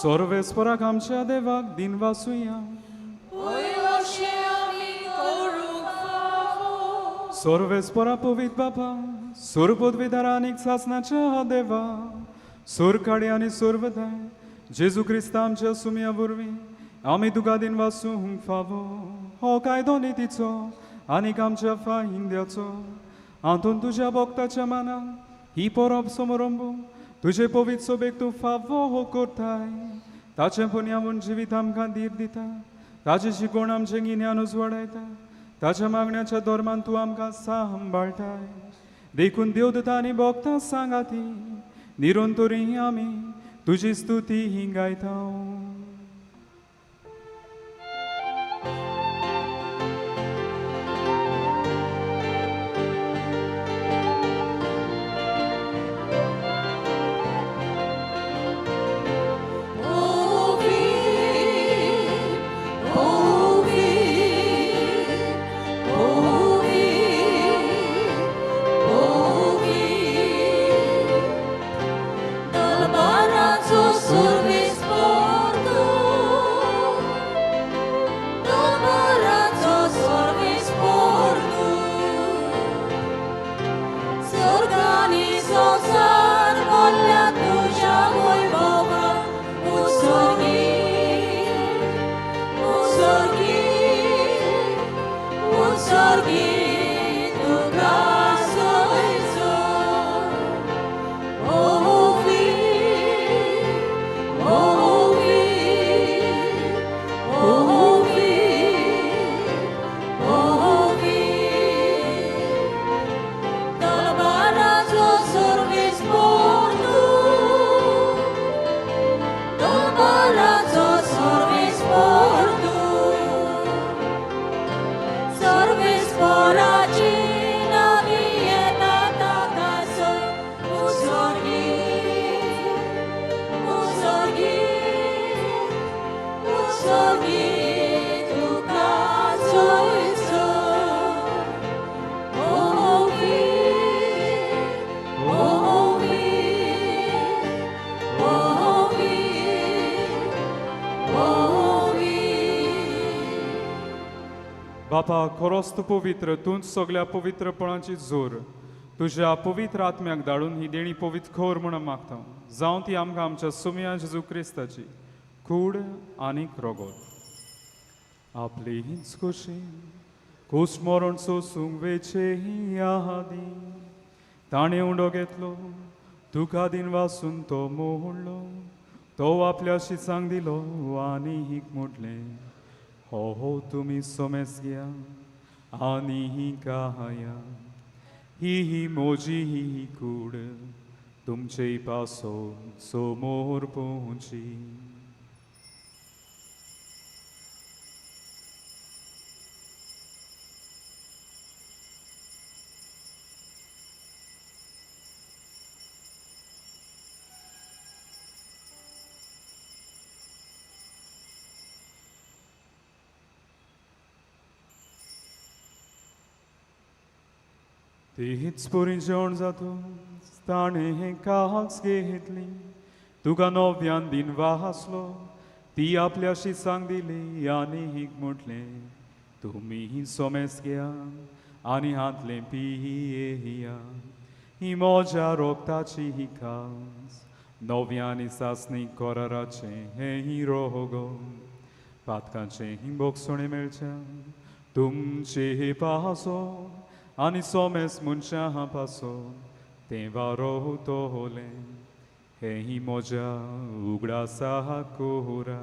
सर्वेस्पोराक आमच्या देवाक दिन वासुया. सर्वेस्पोरा पवित्र बापा सूर पदवीधरा आनीक सासनाच्या देवा सूर काडी आनी सर्वदाय जेजू क्रिस्ता आमच्या सुमया वरवीं आमी तुका दिन वासूंक फावो हो कायदो नितीचो आनीक आमच्या फाहिंद्याचो. हातून तुज्या भक्ताच्या मानान ही परब समारंभ तुजे पवित्र सोबेक तूं फावो हो करताय. ताचें पुन्यावून जिवीत आमकां धीर दिता. ताची शिकवण आमचें गिन्यान उजवाडायता. ताच्या मागण्याच्या धर्मान तूं आमकां सांबाळटाय. देखून देवदूत आनी भक्तां सांगाती निरंतरी आमी तुजी स्तुती ही गायता. बापा खरोच तूं पवित्र, तूंच सगल्या पवित्रपणाची जोर. तुज्या पवित्र आत्म्याक धाडून ही देणी पवित्र खर म्हूण मागता. जावं ती आमकां आमच्या सुमया जेजू क्रिस्ताची कूड आनीक रोगोत. आपली हीच खोशी कोस मरण सोसूंक वेचे आदी ताणें उंडो घेतलो, तुका दिन वासून तो मोडलो, तो आपल्या शिसांक दिलो आनी हीक म्हटलें, हो हो तुमी सोमेस घ्या आनी ही काया, ही ही मोजी ही कूड तुमचे पासो सोमोर पोंची. तीच पुरी जेवण जातो ताणें हें कास घेतली, तुका नव्यान दिन वासलो, ती आपल्या शिसांक दिली आनी हीक म्हटलें, तुमी सोमेस घ्या आनी हातलें पिया, ही म्हज्या रोगताची ही खास नव्यान सासणी कराराचें हें ही रोगो, पातकांचें ही बोगसणें मेळचें तुमचे पासो आनी सोमेस मनशां पासो तें वारो तोलें हें ही म्हज्या उगडासा कोरा.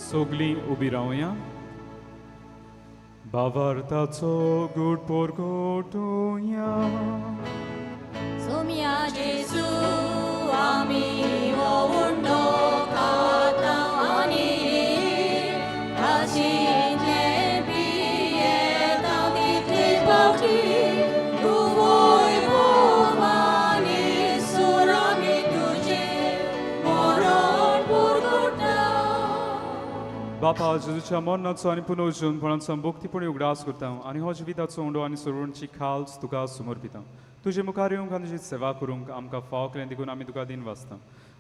सगलीं उबी रावया. भावार्थाचो गूट पोरगोटुया. सोम्या जेजू आमी हो उंडो खाता आनी काशींतलें पियेता तितले फावटी तूं भोवानी सुरामी तुजें मरण पुरगुटा. बापा जेजूच्या मरणाचो आनी पुनर्जीवनपणाचो भक्तीपणी उगडास करता आनी हो जिविताचो उंडो आनी सरवणची खाल्स तुका समर्पिता. तुजे मुखार येवंक आनी तुजी सेवा करूंक आमकां फाव केलें देखून आमी तुका दिन वाचता.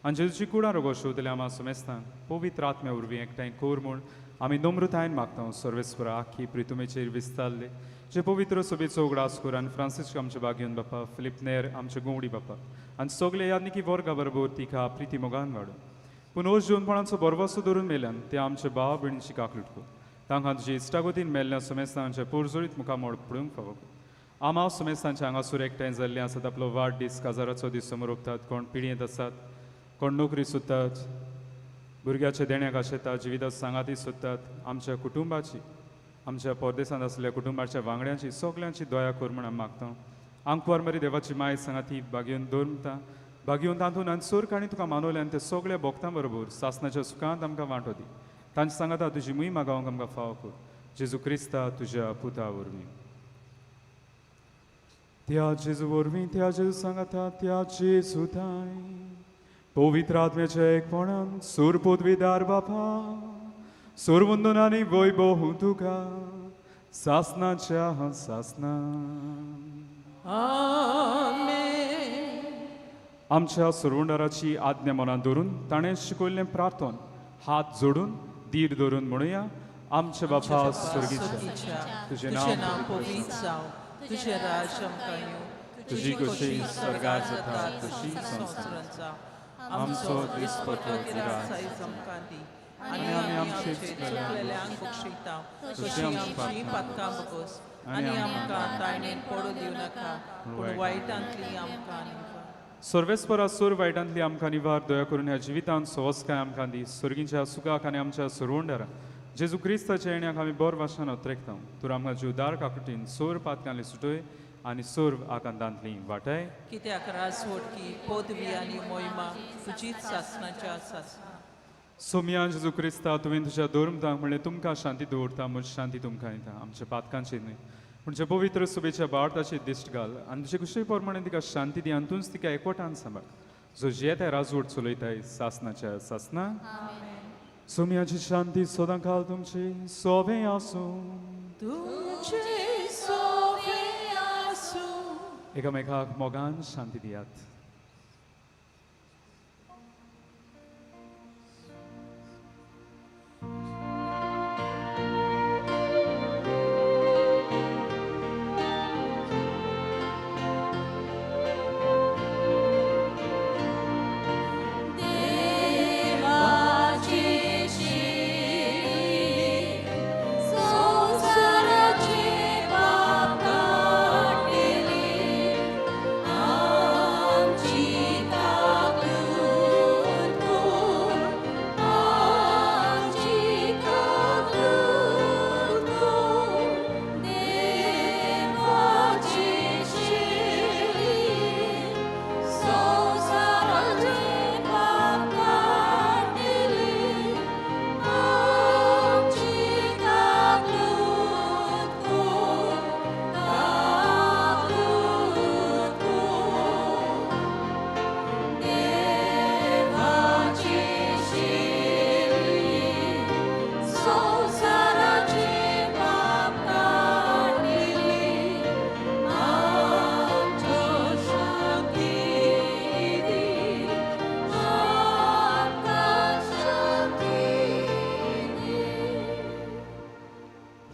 आनी जेजूची कुडां रोगो शोधल्या आमा सुमेस्तान पवित्र आत्म्या वरवीं एकठांय कर म्हूण आमी नम्रतायेन मागता. सर्वेस्परा आखी प्रितुमेचेर विस्तारले जे पवित्र सभेचो उगडास कर आनी फ्रांसिस्क आमचे बागेवन बापा, फिलीप नेर आमचे गोवडी बापा आनी सगळे यादनिकी वर्गा बरोबर तिका प्रिती मोगान वाडून पुनर्जीवनपणाचो बरवसो धरून मेल्यान ते आमचे भाव भयणीची काकलूट कर. तांकां तुजे इश्टागतीन मेल्ल्या सुमेस्तांचे पोरजोरीत मुखामळ पडूंक फावो कर. आमाव सुमेस्तांच्या हांगासूर एकठांय जाल्ले आसात. आपलो वाडदीस काजाराचो दीस समरोपतात. कोण पिळयेंत आसात, कोण नोकरी सोदतात, भुरग्याच्या देण्याक आशेतात, जिवितात सांगाती सोदतात. आमच्या कुटुंबाची, आमच्या परदेसांत आसल्या कुटुंबाच्या वांगड्यांची सगल्यांची दया कर म्हूण आमी मागता. आंकवार मरी देवाची माय सांगाती बागेवन दवरता, बागेवन तातूंत आनी सोर काणी तुका मानवले आनी ते सगळ्या भोक्तां बरोबर सासनाच्या सुखांत आमकां वांटो दी. तांचे सांगाता तुजी मुय मागावंक आमकां फावो कर. जेजू क्रिस्ता तुज्या पुता वरवीं. त्या जेजू वरवीं, त्या जेजू सांगाता, त्या जेजू ताय पवित्र आत्म्याच्या एकपणान सूर पदवीदार बापा सुरवंदन आनी वैभव तुका सासनाच्या सासना. आमेन. आमच्या सुरवंडाराची आज्ञा मनांत धरून ताणें शिकयल्लें प्रार्थन हात जोडून धीर धरून म्हणुया. आमच्या बापा स्वर्गीच्या, तुजें नांव पवित्र जावं, तुजें राज्य आमकां येवं, तुजी खोशी स्वर्गार जाता तशी संवसारांत जावं. आमचो दिसपट्टो गिरास आयज आमकां दी आनी आमी आमचे चुकलेल्यांक बक्षिता तशी आमची पातकां बगोस आनी आमकां ताणेन पडूं दिवं नाका, पूण वायटांतली आमकां निवार. सर्वेस्परा सूर वायटांतली आमकां निवार. दया करून ह्या जिवितांत सवस्काय आमकां दी. स्वर्गीच्या सुखाक आनी आमच्या सुरवंडारा जेजू क्रिस्ताच्या येण्याक आमी बर वाशान अत्रेकता. तूं आमकां जीवदार काकुटीन सोर पातकांली सुटय आनी सोर आकांतांतली वाटाय. कित्याक राजवटकी पदवी आनी मोहिमा तुजीच सासनाच्या सासना. सोमया जेजू क्रिस्ता, तुवें तुज्या धर्मतांक म्हणलें तुमकां शांती दवरता, म्हजी शांती तुमकां दिता. आमच्या पातकांची न्हय पूण जे पवित्र सुबेच्या भारताची दिश्ट घाल आनी तुजे कुशी प्रमाणे तिका शांती दी आनी तूंच तिका एकवटान सांबाळ. जो जियेता राजवट चलयताय सासनाच्या सासना. सोमयाची शांती सदां काल तुमची सोबें आसूं. तुमचे सोबें आसूं. एकामेकाक मोगान शांती दियात.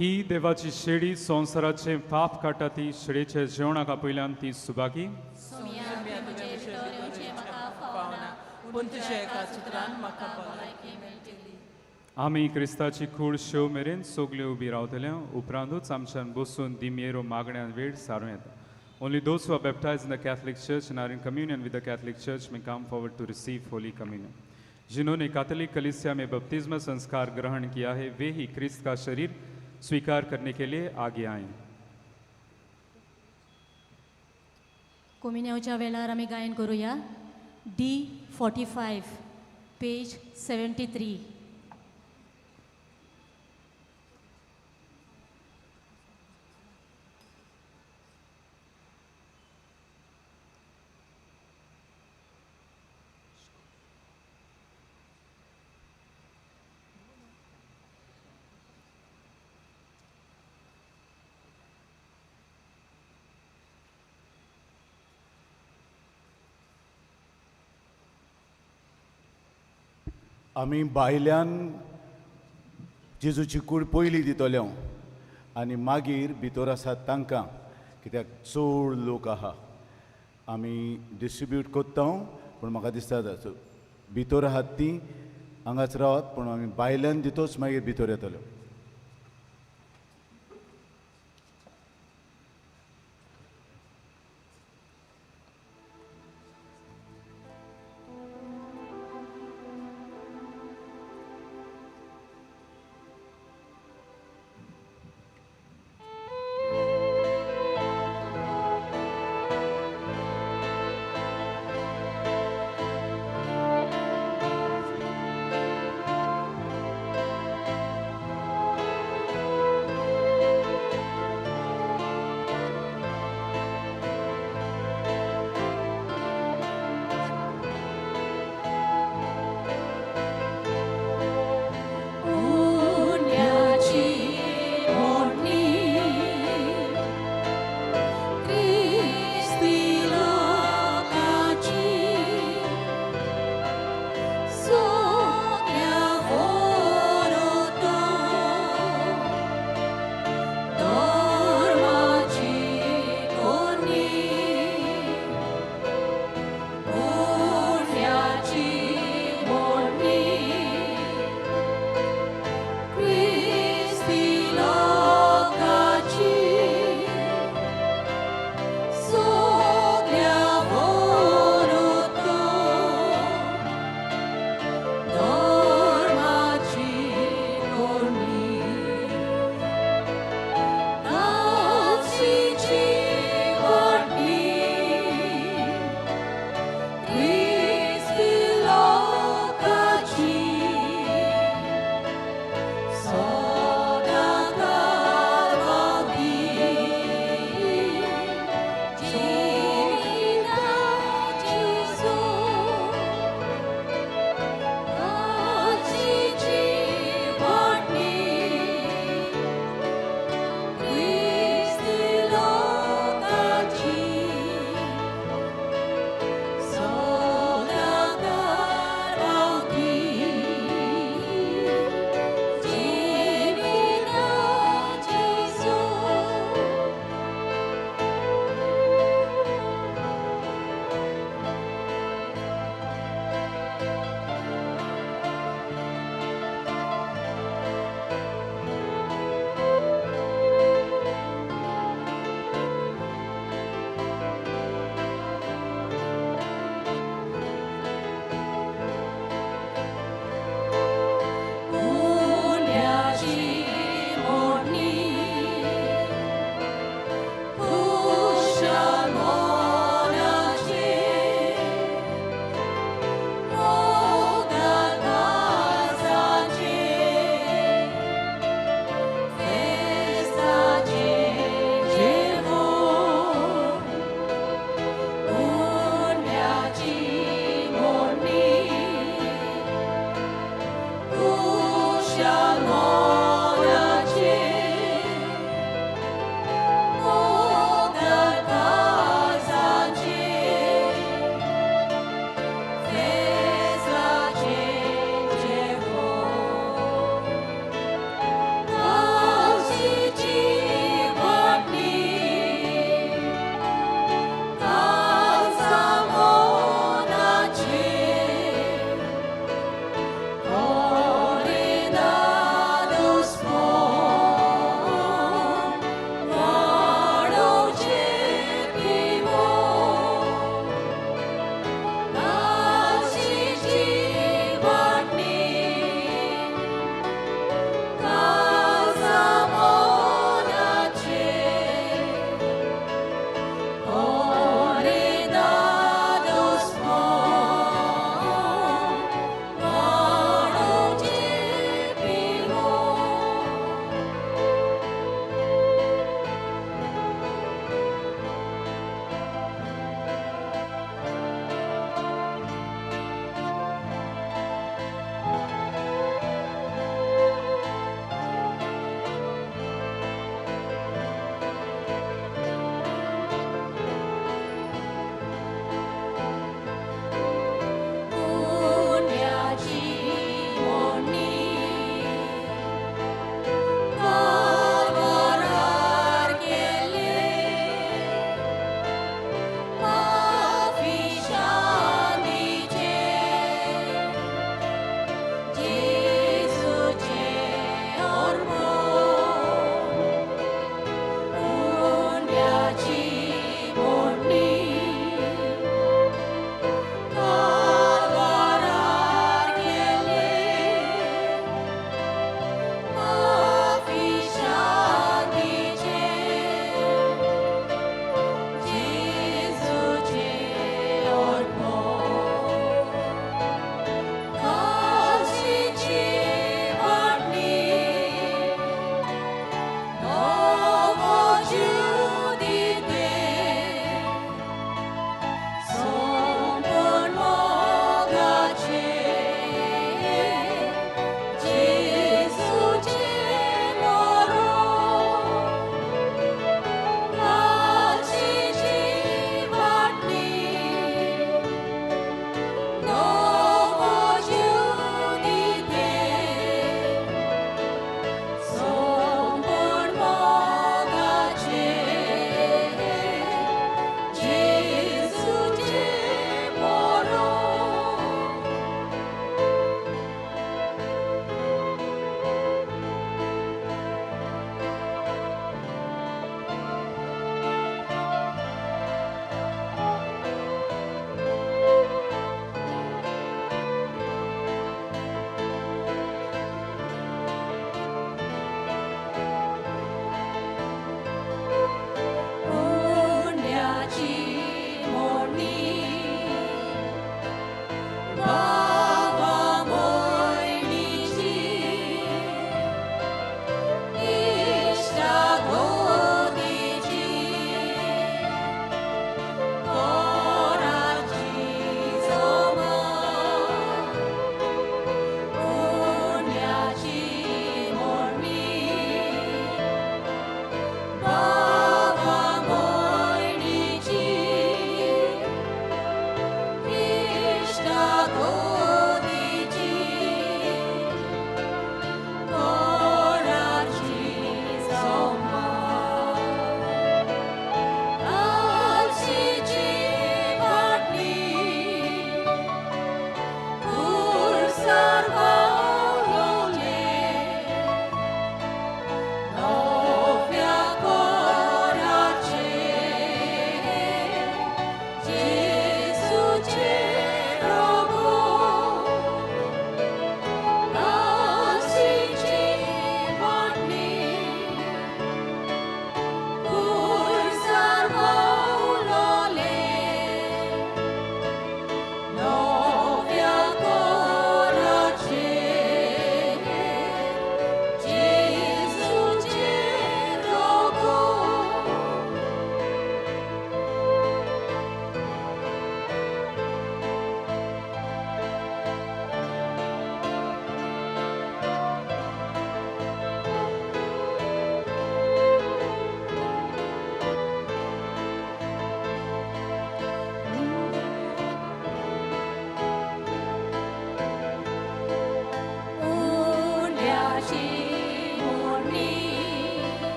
ही देवाची शेडी संवसाराचे पाप काडटा. ती शेडीच्या जेवणाक आपयल्यान ती सुभागी. आमी क्रिस्ताची कूड शेव मेरेन सगल्यो उबी रावतल्या. उपरांतूच आमच्यान बसून दिमयेरो मागण्यान वेळ सारूं येता. Only those who are baptized in the Catholic Church and are in communion with the Catholic Church may come forward to receive Holy Communion. जिन्होंने कैथोलिक कलीसिया में बपतिस्मा संस्कार ग्रहण किया है वे ही क्रिस्त का शरीर स्वीकार करने के लिए आगे आए. कोमिन्यावच्या वेळार आमी गायन करूया. D 45 page 73. आमी भायल्यान जेजूची कूड पयली दितले आनी मागीर भितर आसात तांकां, कित्याक चड लोक आहा. आमी डिस्ट्रिब्यूट करता पूण म्हाका दिसता भितर आहात ती हांगाच रावात, पूण आमी भायल्यान दितोच मागीर भितर येतले.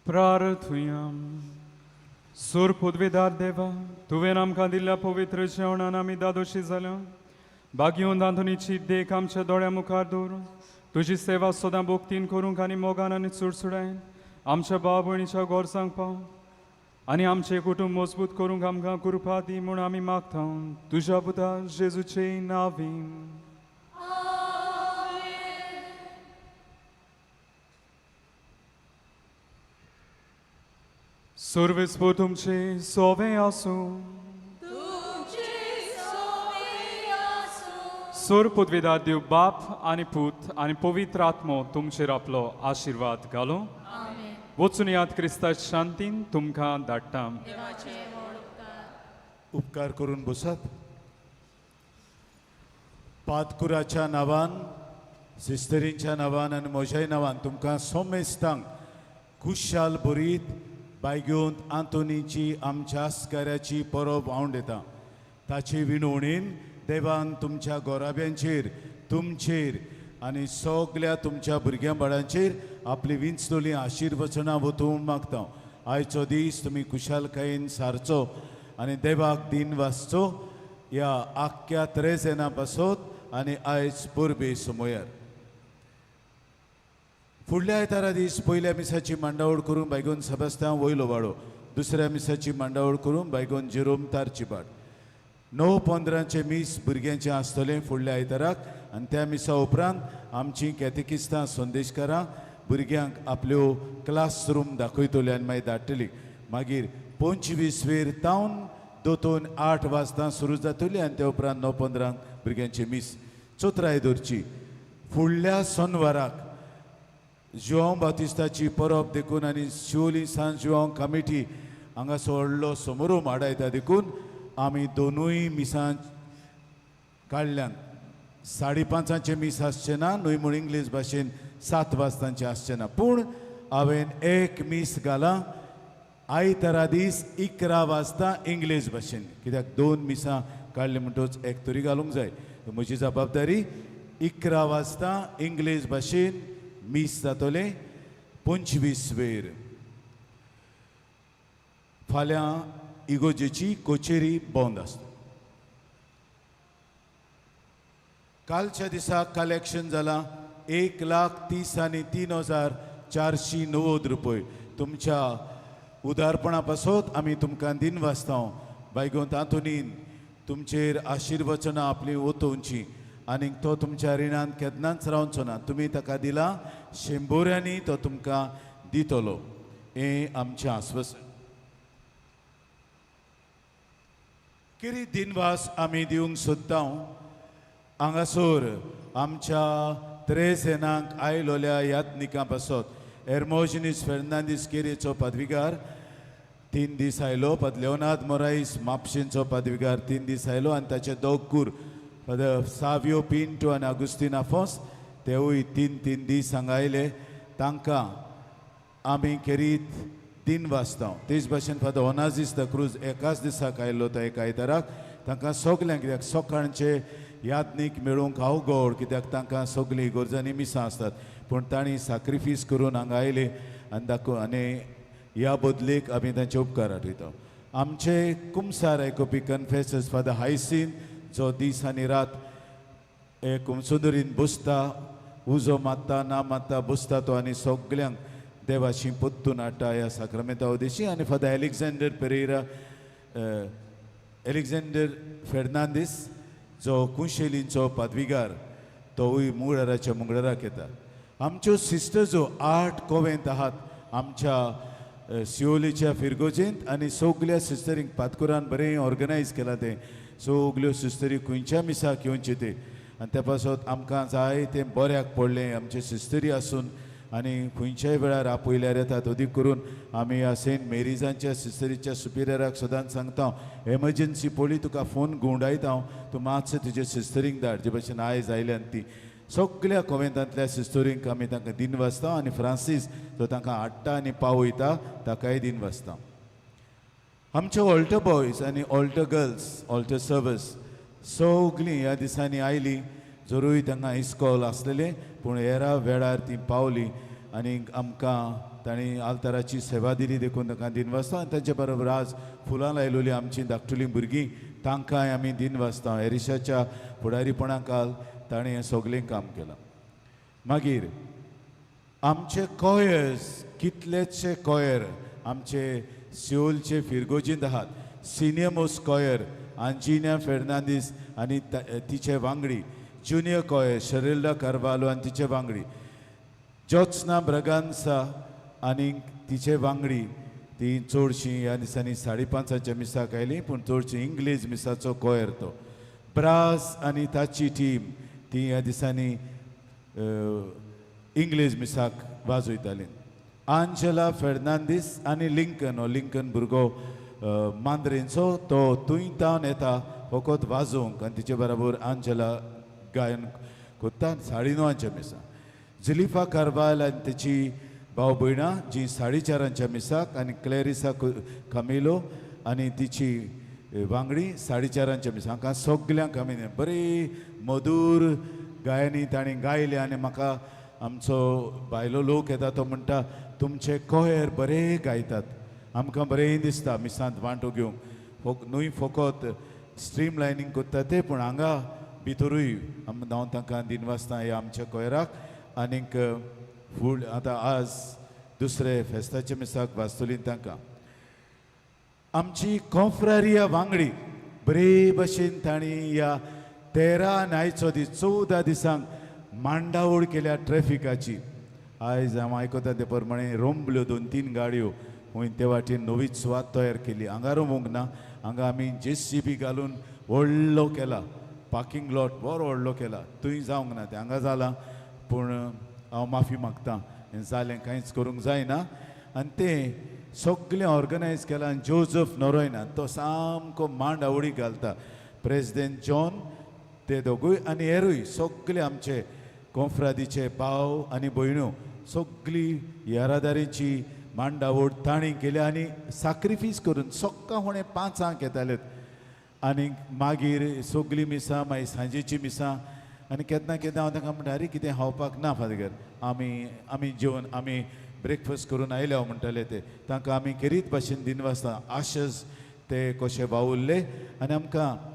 प्रार्थुया. सूर पुदवेदार देवा, तुवें आमकां दिल्ल्या पवित्र जेवणान आमी दादोशी जाल्या. बागयोन आंतोनीची देख आमच्या दोळ्या मुखार दवरून तुजी सेवा सदां भोक्तीन करूंक आनी मोगान आनी चुडचुडायन आमच्या भाव भयणीच्या गरजांक पाव आनी आमचें कुटुंब मजबूत करूंक आमकां कृपा दी म्हूण आमी मागता तुज्या पुता जेजूचे नांवीन. सर्वेस्पोर तुमचे सोवे आसूं. सोर पदवेदार देव बाप आनी पूत आनी पवित्र आत्मो तुमचेर आपलो आशिर्वाद घालूं. वचून याद क्रिस्ता शांतीन तुमकां धाडटा. उपकार करून बसात. पातकुराच्या नांवान, सिस्टरींच्या नांवान आनी म्हज्याय नांवान तुमकां सोमेस्तांक खुशाल भरीत बायगेवंत आंतोनीची आमच्या आस्काऱ्याची परब आवंडेता. ताचे विनवणीन देवान तुमच्या गोराब्यांचेर, तुमचेर आनी सगल्या तुमच्या भुरग्यां बाळांचेर आपली विंचतली आशिर्वचनां वतून मागता. आयचो दीस तुमी खुशालकायेन सारचो आनी देवाक दिन वाचचो ह्या आख्ख्या त्रेजेना पासत आनी आयज परबे समयार. फुडल्या आयतारा दीस पयल्या मिसाची मांडावळ करून बायगोन सेबास्त्यांव वयलो वाडो, दुसऱ्या मिसाची मांडावळ करून बायगोन जेरोम तारचिबाट. 9:15 मीस भुरग्यांचें आसतलें फुडल्या आयताराक आनी त्या मिसा उपरांत आमचीं कॅटेकिस्तां संदेशकारां भुरग्यांक आपल्यो क्लासरूम दाखयतली आनी मागीर धाडटली. मागीर 25 वेर तावन दोतोन 8 वाजता सुरू जातली आनी त्या उपरांत 9:15 भुरग्यांचें मीस. चोत्राय दवरची फुडल्या सोनवाराक जुआंव बातिस्ताची परब देखून आनी शिवोली सान जुआंव कमिटी हांगासो व्हडलो समारोह हाडायता देखून आमी दोनूय मिसां काडल्यान. 5:30 मीस आसचें ना, न्हय म्हूण इंग्लीश भाशेन 7 वाजतांचें आसचें ना, पूण हांवें एक मीस घालां आयतारा दीस 11 वाजता इंग्लीश भाशेन, कित्याक 2 मिसां काडली म्हणटकच एक तरी घालूंक जाय. म्हजी जबाबदारी 11 वाजता इंग्लीश भाशेन मीस जातलें 25 वेर. फाल्यां इगोजेची कचेरी बंद आसता. कालच्या दिसा कलेक्शन जालां 1,30,3,490 रुपये. तुमच्या उदारपणा पासत आमी तुमकां दिन वाचता. बायगोंत आंतोनीन तुमचेर आशिर्वचनां आपली ओतोवची आनीक तो तुमच्या रिणान केन्नाच रावचो ना. तुमी ताका दिला शंबऱ्यांनी तो तुमकां दितलो हें आमचें आस्वासन. किरी दिनवास आमी दिवंक सोदता हांगासर आमच्या त्रेसेनांक आयलोल्या यात्निकां पासत. एर्मोजनीस फेर्नांदीस केरीचो पदवीगार 3 दीस आयलो, पद लेवनाथ मोराईस म्हापशेंचो पदवीगार 3 दीस आयलो आनी ताचे दोग कूर फादर सावियो पिंटो आनी आगुस्तीन आफोंस तेवूय 3-3 दीस हांगा आयले. तांकां आमी खेरीत दिन वाचता. तेच भाशेन फादर ओनाजीस the cruise एकाच दिसाक आयलो तो एका आयताराक. तांकां सगल्यांक कित्याक सकाळचे यादनीक मेळूंक अवघड, कित्याक तांकां सगळीं गरजांनी मिसां आसतात, पूण तांणी साक्रिफीस करून हांगा आयले आनी दाखोव आनी ह्या बदलेक आमी तांचे उपकार आठयता. आमचे कुमसार आयकुपी कन्फेसर्स फादर हायसीन जो दीस आनी रात कुमसुंदरीन बसता, उजो मारता ना मारता बसता तो आनी सगल्यांक देवाशी पोत्तून हाडटा ह्या साक्रामेंता उदेशी. आनी father Alexander Pereira Alexander Fernandes जो कुंशेलींचो पदवीगार तोवूय मुंगळाराच्या मुंगळाराक येता. आमच्यो सिस्टर्सो 8 कोवेंत आहात आमच्या सिओलीच्या फिरगोजेंत आनी सगल्या सिस्टरींक पातकुरान बरें ऑर्गनायज केलां तें. सगल्यो सिस्टरी खंयच्या मिसाक येवचे ते आनी त्या पासत आमकां जाय तें बऱ्याक पडलें आमचे सिस्टरी आसून आनी खंयच्याय वेळार आपयल्यार येतात. अदीक करून आमी ह्या सेंट मेरीजांच्या सिस्टरीच्या सुपिरियराक सदांच सांगता, एमर्जन्सी पडली तुका फोन घुंवडायता हांव, तूं मातशें तुजे सिस्टरींक धाड. जे भशेन आयज आयल्यान ती सगल्या कोवेंतांतल्या सिस्टरींक आमी तांकां दिन वाचता आनी फ्रांसीस जो तांकां हाडटा आनी पावयता ताकाय दिन वाचता. आमचे ऑल्टर बॉयज आनी ऑल्टर गर्ल्स ऑल्टर सर्वस सगलीं ह्या दिसांनी आयलीं. जरूय तांकां इस्कॉल आसलेलें पूण हेरा वेळार ती पावली आनी आमकां तांणी आल्ताराची सेवा दिली देखून तांकां दिनवासता. आनी तांचे बरोबर आज फुलां लायलोलीं आमचीं धाकटुलीं भुरगीं तांकांय आमी दिनवासता. एरिशाच्या फुडारीपणा काल ताणें हें सगळें काम केलां. मागीर आमचे कॉयर्स, कितलेशे कॉयर आमचे सिओलचे फिरगोजींत आहात. सिनियर मोस्ट कॉयर आंजिनिया फेर्नांदीस आनी तिचे वांगडी, ज्युनियर कॉयर शरिल्डा कार्वालो आनी तिचे वांगडी, ज्योत्सना ब्रगांसा आनी तिचे वांगडी, ती चडशीं ह्या दिसांनी 5:30 मिसाक आयलीं, पूण चडशीं इंग्लीश मिसाचो कॉयर तो. ब्रास आनी ताची टीम ती ह्या दिसांनी इंग्लीश मिसाक वाजयताली. आंजेला फेर्नांदीस आनी लिंकन, हो लिंकन भुरगो मांद्रेंचो, तो थंय तावन येता फकत वाजोवंक आनी तिचे बरोबर आंजेला गायन कोत्ता 9:30 मिसाक. जुलिफा कार्वाल आनी तिची भाव भयणां जी 4:30 मिसाक आनी क्लॅरिसा कामिलो आनी तिची वांगडी 4:30 मिसाक. हांकां सगल्यांक आमी बरी मधूर गायनी तांणी गायले. आनी म्हाका आमचो भायलो लोक येता तो म्हणटा तुमचे कोयर बरे गायतात, आमकां बरें दिसता मिसांत वांटो घेवंक. न्हय फकत स्ट्रीम लायनींग करता ते, पूण हांगा भितरूय हांव तांकां दिनवासता ह्या आमच्या कोयराक. आनीक फूल आतां आज दुसरे फेस्ताच्या मिसाक वाजतली तांकां. आमची कॉफ्रारिया वांगडी बरे भशेन तांणी ह्या 13 आयचो दीस 14 दिसांक मांडावळ केल्या ट्रॅफिकाची. आयज हांव आयकता ते प्रमाणे रोंबल्यो 2-3 गाडयो खंय ते वाटेन नवीच सुवात तयार केली. हांगा रोमूंक ना, हांगा आमी JCB घालून व्हडलो केला पार्किंग लॉट, बरो व्हडलो केला. थंय जावंक ना तें हांगा जालां, पूण हांव माफी मागता, हें जालें कांयच करूंक जायना. आनी तें सगळें ऑर्गनायज केलां. आनी जोजफ नोरोयना तो सामको मांड आवडीक घालता, प्रेजिडेंट जॉन ते दोगूय आनी हेरूय सगळे आमचे कोंफ्रादीचे भाव आनी भयण्यो सगळी येरादारीची मांडावड तांणी केल्या आनी साक्रिफीस करून सकाळ फुडें 5 येतालेत आनी मागीर सगळीं मिसां, मागीर सांजेची मिसां. आनी केन्ना केन्ना हांव तांकां म्हणटा अरे कितें खावपाक ना फादर, आमी जेवन आमी ब्रेकफास्ट करून आयले हांव म्हणटाले ते. तांकां आमी खेरीत भाशेन दिनवासता. आशस ते कशे वावुरले आनी आमकां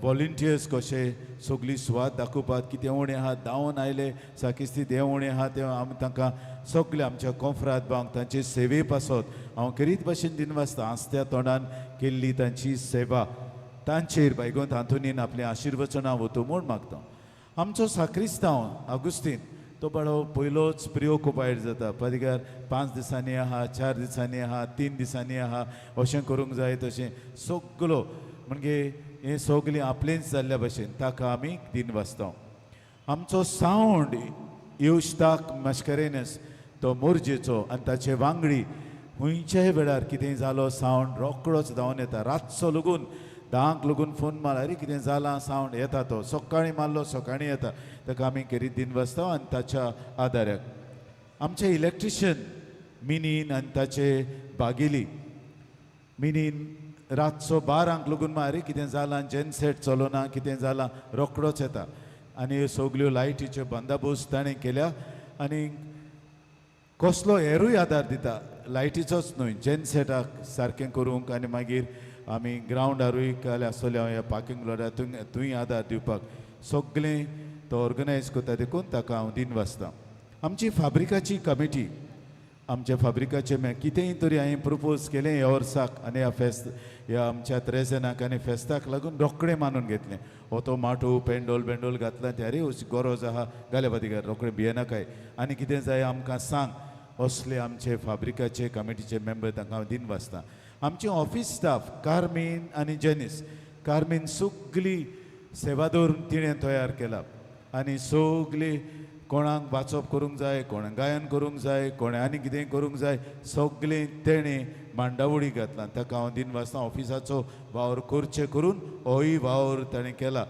वॉलंटियर्स कशे सगळी सुवात दाखोवपाक कितें उणें आहा धांवन आयले साकिस्ती दें उणें आहा तें आमी तांकां सगळे आमच्या कोंफ्राद भावंक तांचे सेवे पासत हांव खेरीत भाशेन दिनवासता. आसत्या तोंडान केल्ली तांची सेवा तांचेर बायगोंत आंतोनीन आपलें आशिर्वचनां वतू म्हूण मागता. आमचो साक्रिस्तांव आगुस्तीन तो बाळो पयलोच प्रियोकुपायड जाता. पादिगार 5 दिसांनी आहा, 4 दिसांनी आहा, 3 दिसांनी आहा, अशें करूंक जाय तशें सगलो म्हणजे हें सगळें आपलेंच जाल्ल्या भशेन ताका आमी दिनवासता. आमचो सावंड युश्ताक मस्करेनस तो मोरजेचो आनी ताचे वांगडी खंयच्याय वेळार कितें जालो सावंड रोकडोच धांवन येता. रातचो लगून 10 लगून फोन मार, अरे कितें जालां सावंड येता तो, सकाळीं मारलो सकाळीं येता. ताका आमी खेरीत दिनवासता आनी ताच्या आदाराक. आमचे इलेक्ट्रिशियन मिनीन आनी ताचे बागेली मिनीन रातचो 12 लगून मार, अरे कितें जालां जेनसेट चलोना कितें जालां, रोकडोच येता. आनी ह्यो सगल्यो लायटीच्यो बंदोबस्त ताणें केल्या आनी कसलो हेरूय आदार दिता, लायटीचोच न्हय जेनसेटाक सारकें करूंक. आनी मागीर आमी ग्रावंडारूय काल आसतले हांव ह्या पार्किंग लॉटार थंय आदार दिवपाक सगळें तो ऑर्गनायज करता देखून ताका हांव दिनवासता. आमची फाब्रिकाची कमिटी, आमच्या फाब्रिकाचें मागीर कितेंय तरी हांवें प्रपोज केलें ह्या वर्साक आनी ह्या फेस्त ह्या आमच्या त्रेजनाक आनी फेस्ताक लागून रोखडें मानून घेतलें. हो तो माटो पेंडोल बेंडोल घातला ते अरे गरज आहा घाले बादिकार रोखडें भियेनाकाय आनी कितें जाय आमकां सांग. असले आमचे फाब्रिकाचे कमिटीचे मेंबर तांकां हांव दिनवासता. आमचे ऑफीस स्टाफ कार्मीन आनी जेनीस, कार्मीन सगली सेवादोर तिणें तयार केला आनी सगली कोणाक वाचप करूंक जाय, कोणाक गायन करूंक जाय, कोणें आनी कितें करूंक जाय सगळें तेणें मांडावळी घातला. ताका हांव दिनवासता. ऑफिसाचो वावर करचें करून होय वावर ताणें केला.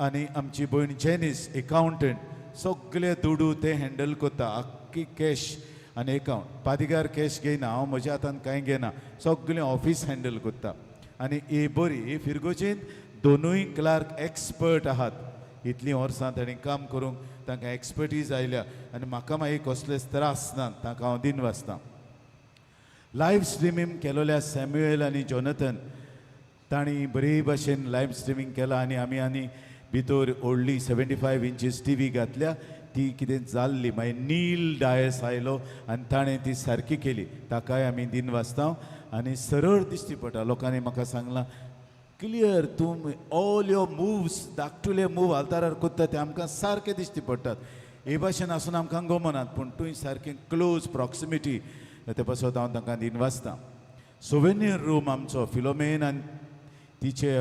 आनी आमची भयण जेनीस एकावंटंट सगळे दुडू ते हँडल करता, आख्खी कॅश आनी एकावंट. पादिगार कॅश घेयना, हांव म्हज्या हातान कांय घेयना, सगळें ऑफीस हँडल करता. आनी ही बरी ही फिरगोजींत दोनूय क्लार्क एक्सपर्ट आहात, इतलीं वर्सां तांणी काम करूंक तांकां एक्सपर्टीज आयल्या आनी म्हाका मागीर कसलेच त्रास ना, तांकां हांव दिनवासतां. लायव्ह स्ट्रिमींग केलोल्या सॅम्युएल आनी जॉनथन तांणी बरे भाशेन लायव्ह स्ट्रिमींग केलां आनी आमी आनी भितर व्हडली 75 इंचीस टीव्ही घातल्या, ती कितें जाल्ली मागीर नील डायस आयलो आनी ताणें ती सारकी केली, ताकाय आमी दिनवासता. आनी सरळ दिश्टी पडटा, लोकांनी म्हाका सांगलां क्लियर तूं ऑल your moves धाकटुले मूव आल्तारार कोत्ता ते आमकां सारके दिश्टी पडटात. हे भाशेन आसून आमकां गमनात पूण तूं सारकें क्लोज प्रॉक्सिमिटी ते पासत हांव तांकां दिनवासता. सोवेनियर रूम आमचो फिलोमेन आनी तिचे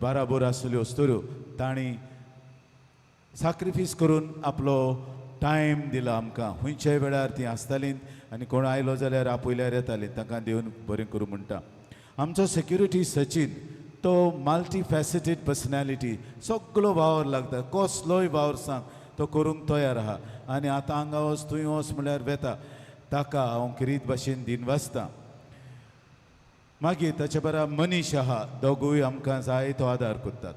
बाराबोर आसल्यो अस्तुऱ्यो तांणी साक्रिफीस करून आपलो टायम दिला आमकां. खंयच्याय वेळार तीं आसतालीं आनी कोण आयलो जाल्यार आपयल्यार येतालीं, तांकां देवन बरें करूं म्हणटा. आमचो सेक्युरिटी सचीन तो मल्टी फॅसिटेड पर्सनॅलिटी, सगळो वावर लागता, कसलोय वावर सांग तो करूंक तयार आहा आनी आतां हांगा वच थंय वच म्हणल्यार वेता, ताका हांव किरीत भाशेन दिनवासता. मागीर ताचे बरा मनीश आहा, दोगूय आमकां जाय तो आदार करतात.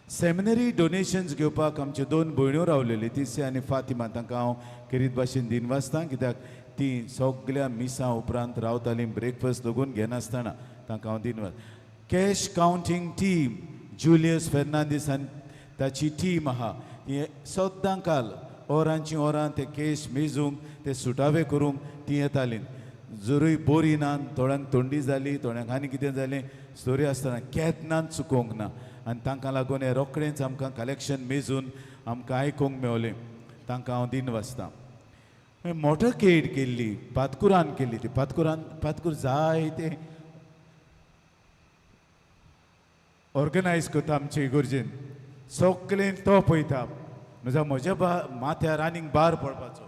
सेमिनरी डोनेशन्स घेवपाक आमच्यो दोन भयण्यो रावलेल्यो, तिसे आनी फातिमा, तांकां हांव किरीत भाशेन दिनवासता कित्याक तीं सगल्या मिसां उपरांत रावतालीं ब्रेकफास्ट लगून घेनासतना, तांकां हांव दिनवास. Cash counting team Julius Fernandes आनी ताची टीम आहा, ती सद्दां काल ओरांची ओरां ते कॅश मेजूंक ते सुटावे करूंक ती येतालीं. जरूय बोरी ना, थोड्यांक थंडी जाली, थोड्यांक आनी कितें जालें, स्टोरी आसतना केन्नाच चुकोवंक ना आनी तांकां लागून हें रोखडेंच आमकां कलेक्शन मेजून आमकां आयकूंक मेवलें, तांकां हांव दिनवासता. मोटरकेड केल्ली पातकुरान केल्ली, ती पातकुरान पातकूर जाय ते ऑर्गनायज करता आमचे इगोर्जेन, सगळें तो पळयता म्हज्या म्हज्या माथ्यार आनीक बार पडपाचो.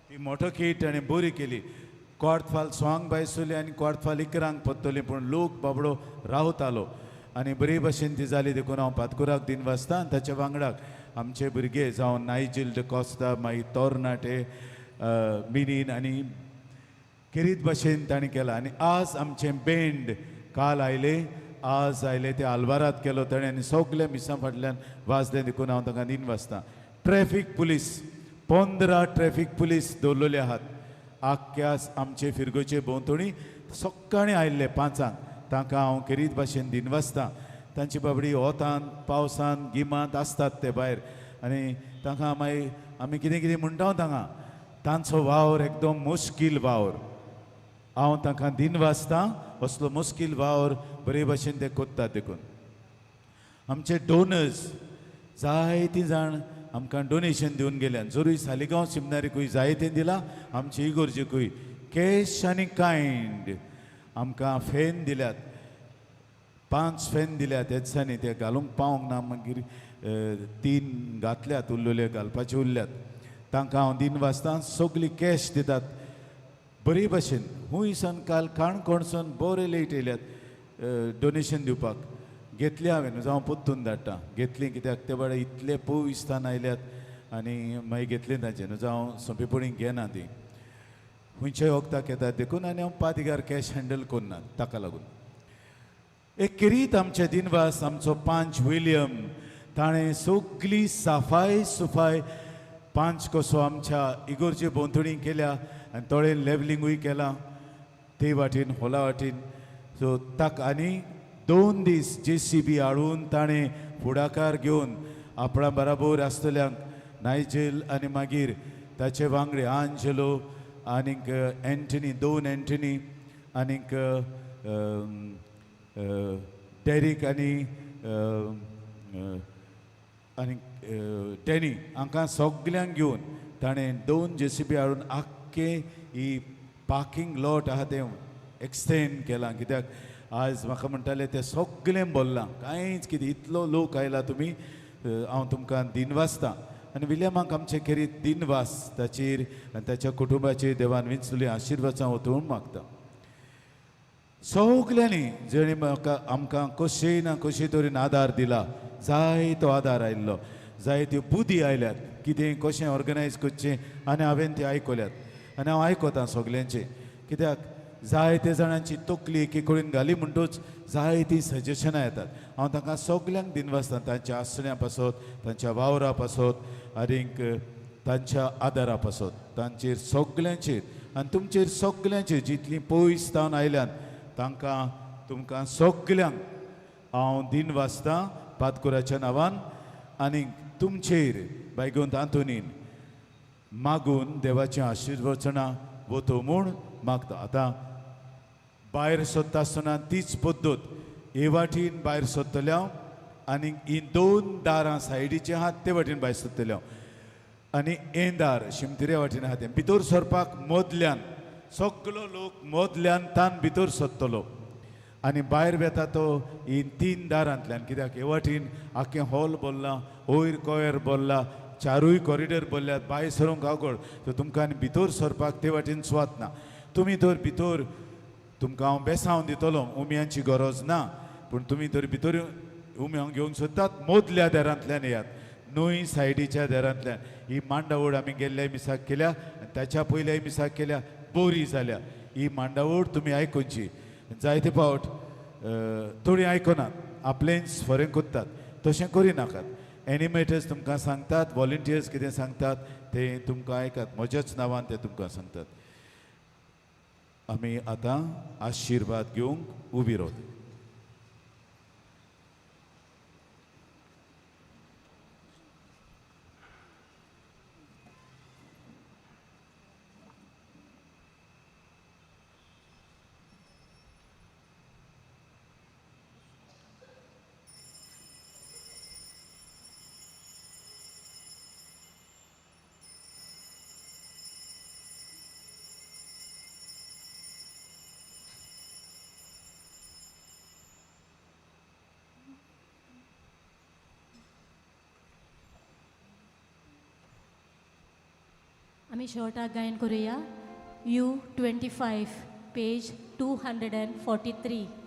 ती मोटरकेड ताणें बरी केली. क्वार्ट फाल स्वांग बायसुली आनी क्वार्ट फाल इकरांक पत्तली पूण लोक बाबडो रावतालो आनी बरे भाशेन ती जाली. देखून हांव पातकुराक दिनवासता आनी ताच्या वांगडाक आमचे भुरगे जावं नायजील the Costa, मागीर तोरनाटे मिनीन आनी खेरीत भाशेन ताणें केलां. आनी आज आमचें बँड काल आयलें, आज आयलें ते आल्वारात केलो ताणें आनी सगल्या मिसां फाटल्यान वाजलें, देखून हांव तांकां दिनवासता. ट्रॅफीक पुलीस 15 ट्रॅफीक पुलीस दवरलेले आहात आख्ख्या आमचे फिरगोचे भोंवतणी, सकाळीं आयिल्ले 5ांक, तांकां हांव खेरीत भाशेन दिनवासता. तांची बाबडी वोतान पावसान गिमांत आसतात ते भायर आनी तांकां मागीर आमी कितें कितें म्हणटा तांकां, तांचो वावर एकदम मुश्कील वावर, हांव तांकां दिनवासता असलो मुश्कील वावर बरे भाशेन ते कोत्तात. देखून आमचे डोनर्स जायतीं जाण आमकां डोनेशन दिवन गेल्यान, जरूय सालिगांव सिमनारीकूय जायतें दिलां, आमचे इगोर्जेकूय कॅश आनी कायंड आमकां फॅन दिल्यात, 5 फॅन दिल्यात त्या दिसांनी, ते घालूंक पावंक ना, मागीर 3 घातल्यात, उरलेले घालपाचे उरल्यात, तांकां हांव दिनवासता. सगळी कॅश दितात बरे भाशेन, हुंयसान काल काणकोणसून बरे लेट येयल्यात डोनेशन दिवपाक, घेतली हांवें जावं पोत्तून धाडटा घेतली कित्याक ते बाळे इतले पयसतान आयल्यात आनी मागीर घेतली तांचे न्हू जावं सोंपेपणी घेना ती, खंयच्याय वखदाक येतात देखून आनी हांव पादिगार कॅश हँडल करना ताका लागून. एक खेरीत आमचे दिनवास आमचो पांच विलियम, ताणें सगली साफाय सुफाय पांच कसो आमच्या इगोर्जे भोंवतणी केल्या आनी थोडें लेवलिंगूय केलां ते वाटेन होला वाटेन. सो ताका आनी 2 दीस JCB हाडून ताणें फुडाकार घेवन आपणा बराबर आसतल्यांक नायजेल आनी मागीर ताचे वांगडे आंजेलो आनीक एंटनी, 2 एंटनी आनीक डेरीक आनी आनी डॅनी हांकां सगल्यांक घेवन ताणें 2 JCB हाडून आख्खें ही पार्किंग लॉट आहा तें एक्सटेंड केलां. कित्याक आज म्हाका म्हणटाले तें सगळें बोल्लां, कांयच कितें इतलो लोक आयला तुमी, हांव तुमकां दिनवासता. आनी विलियमाक आमचे खेरीत दिनवास ताचेर आनी ताच्या कुटुंबाचेर देवान विंचलें आशिर्वादां ओतून मागता. सगल्यांनी जेणे म्हाका आमकां कशें ना कशें तरेन आदार दिला, जाय तो आदार आयिल्लो, जायत्यो बुद्धी आयल्यात कितें कशें ऑर्गनायज करचें आनी हांवें तें आयकल्यात आनी हांव आयकतां सगल्यांचें. कित्याक जायते जाणांची तकली एके कडेन घाली म्हणटूच जायतीं सजेशनां येतात. हांव तांकां सगल्यांक दिनवासता तांच्या आसण्या पासत, तांच्या वावरा पासत आनीक तांच्या आदारा पासत, तांचेर सगल्यांचेर आनी तुमचेर सगल्यांचेर जितलीं पयस जावन आयल्यात तांकां तुमकां सगल्यांक हांव दिनवासता पातकुराच्या नांवान. आनी तुमचेर बायगोंत आंतोनीन मागून देवाचें आशिर्वचनां वतो म्हूण मागता. आतां भायर सोदता आसतना तीच पद्दत हे वाटेन भायर सोदतले हांव आनी ही दोन दारां सायडीचीं आहात ते वाटेन भायर सोदतले हांव आनी हें दार शिमतिऱ्या वाटेन आहा तें भितर सरपाक मदल्यान सगलो लोक मदल्यान तान भितर सोदतलो आनी भायर वेता तो ही तीन दारांतल्यान. कित्याक हे वाटेन आख्खें हॉल भरलां, वयर कोयर भरला, चारूय कॉरिडोर भरल्यात, भायर सरूंक अवघड. सो तुमकां आनी भितर सरपाक ते वाटेन सुवात ना. तुमी तर भितर तुमकां हांव बेसांव दितलो, उम्यांची गरज ना, पूण तुमी तर भितर उम्यांक घेवंक सोदतात मदल्या दारांतल्यान येयात, न्हय सायडीच्या दारांतल्यान. ही मांडावळ आमी गेल्ल्या मिसाक केल्या आनी ताच्या पयल्याय मिसाक केल्या, बरी जाल्या ही मांडावळ. तुमी आयकुची जायते फावट थोडीं आयकनात, आपलेंच फरें कोत्तात, तशें करिनाकात. एनिमेटर्स तुमकां सांगतात, वॉलंटियर्स कितें सांगतात तें तुमकां आयकात, म्हज्याच नांवान ते तुमकां सांगतात. आमी आतां आशिर्वाद घेवंक उबी रावता. आमी शेवटाक गायन करुया. U 25 page 243.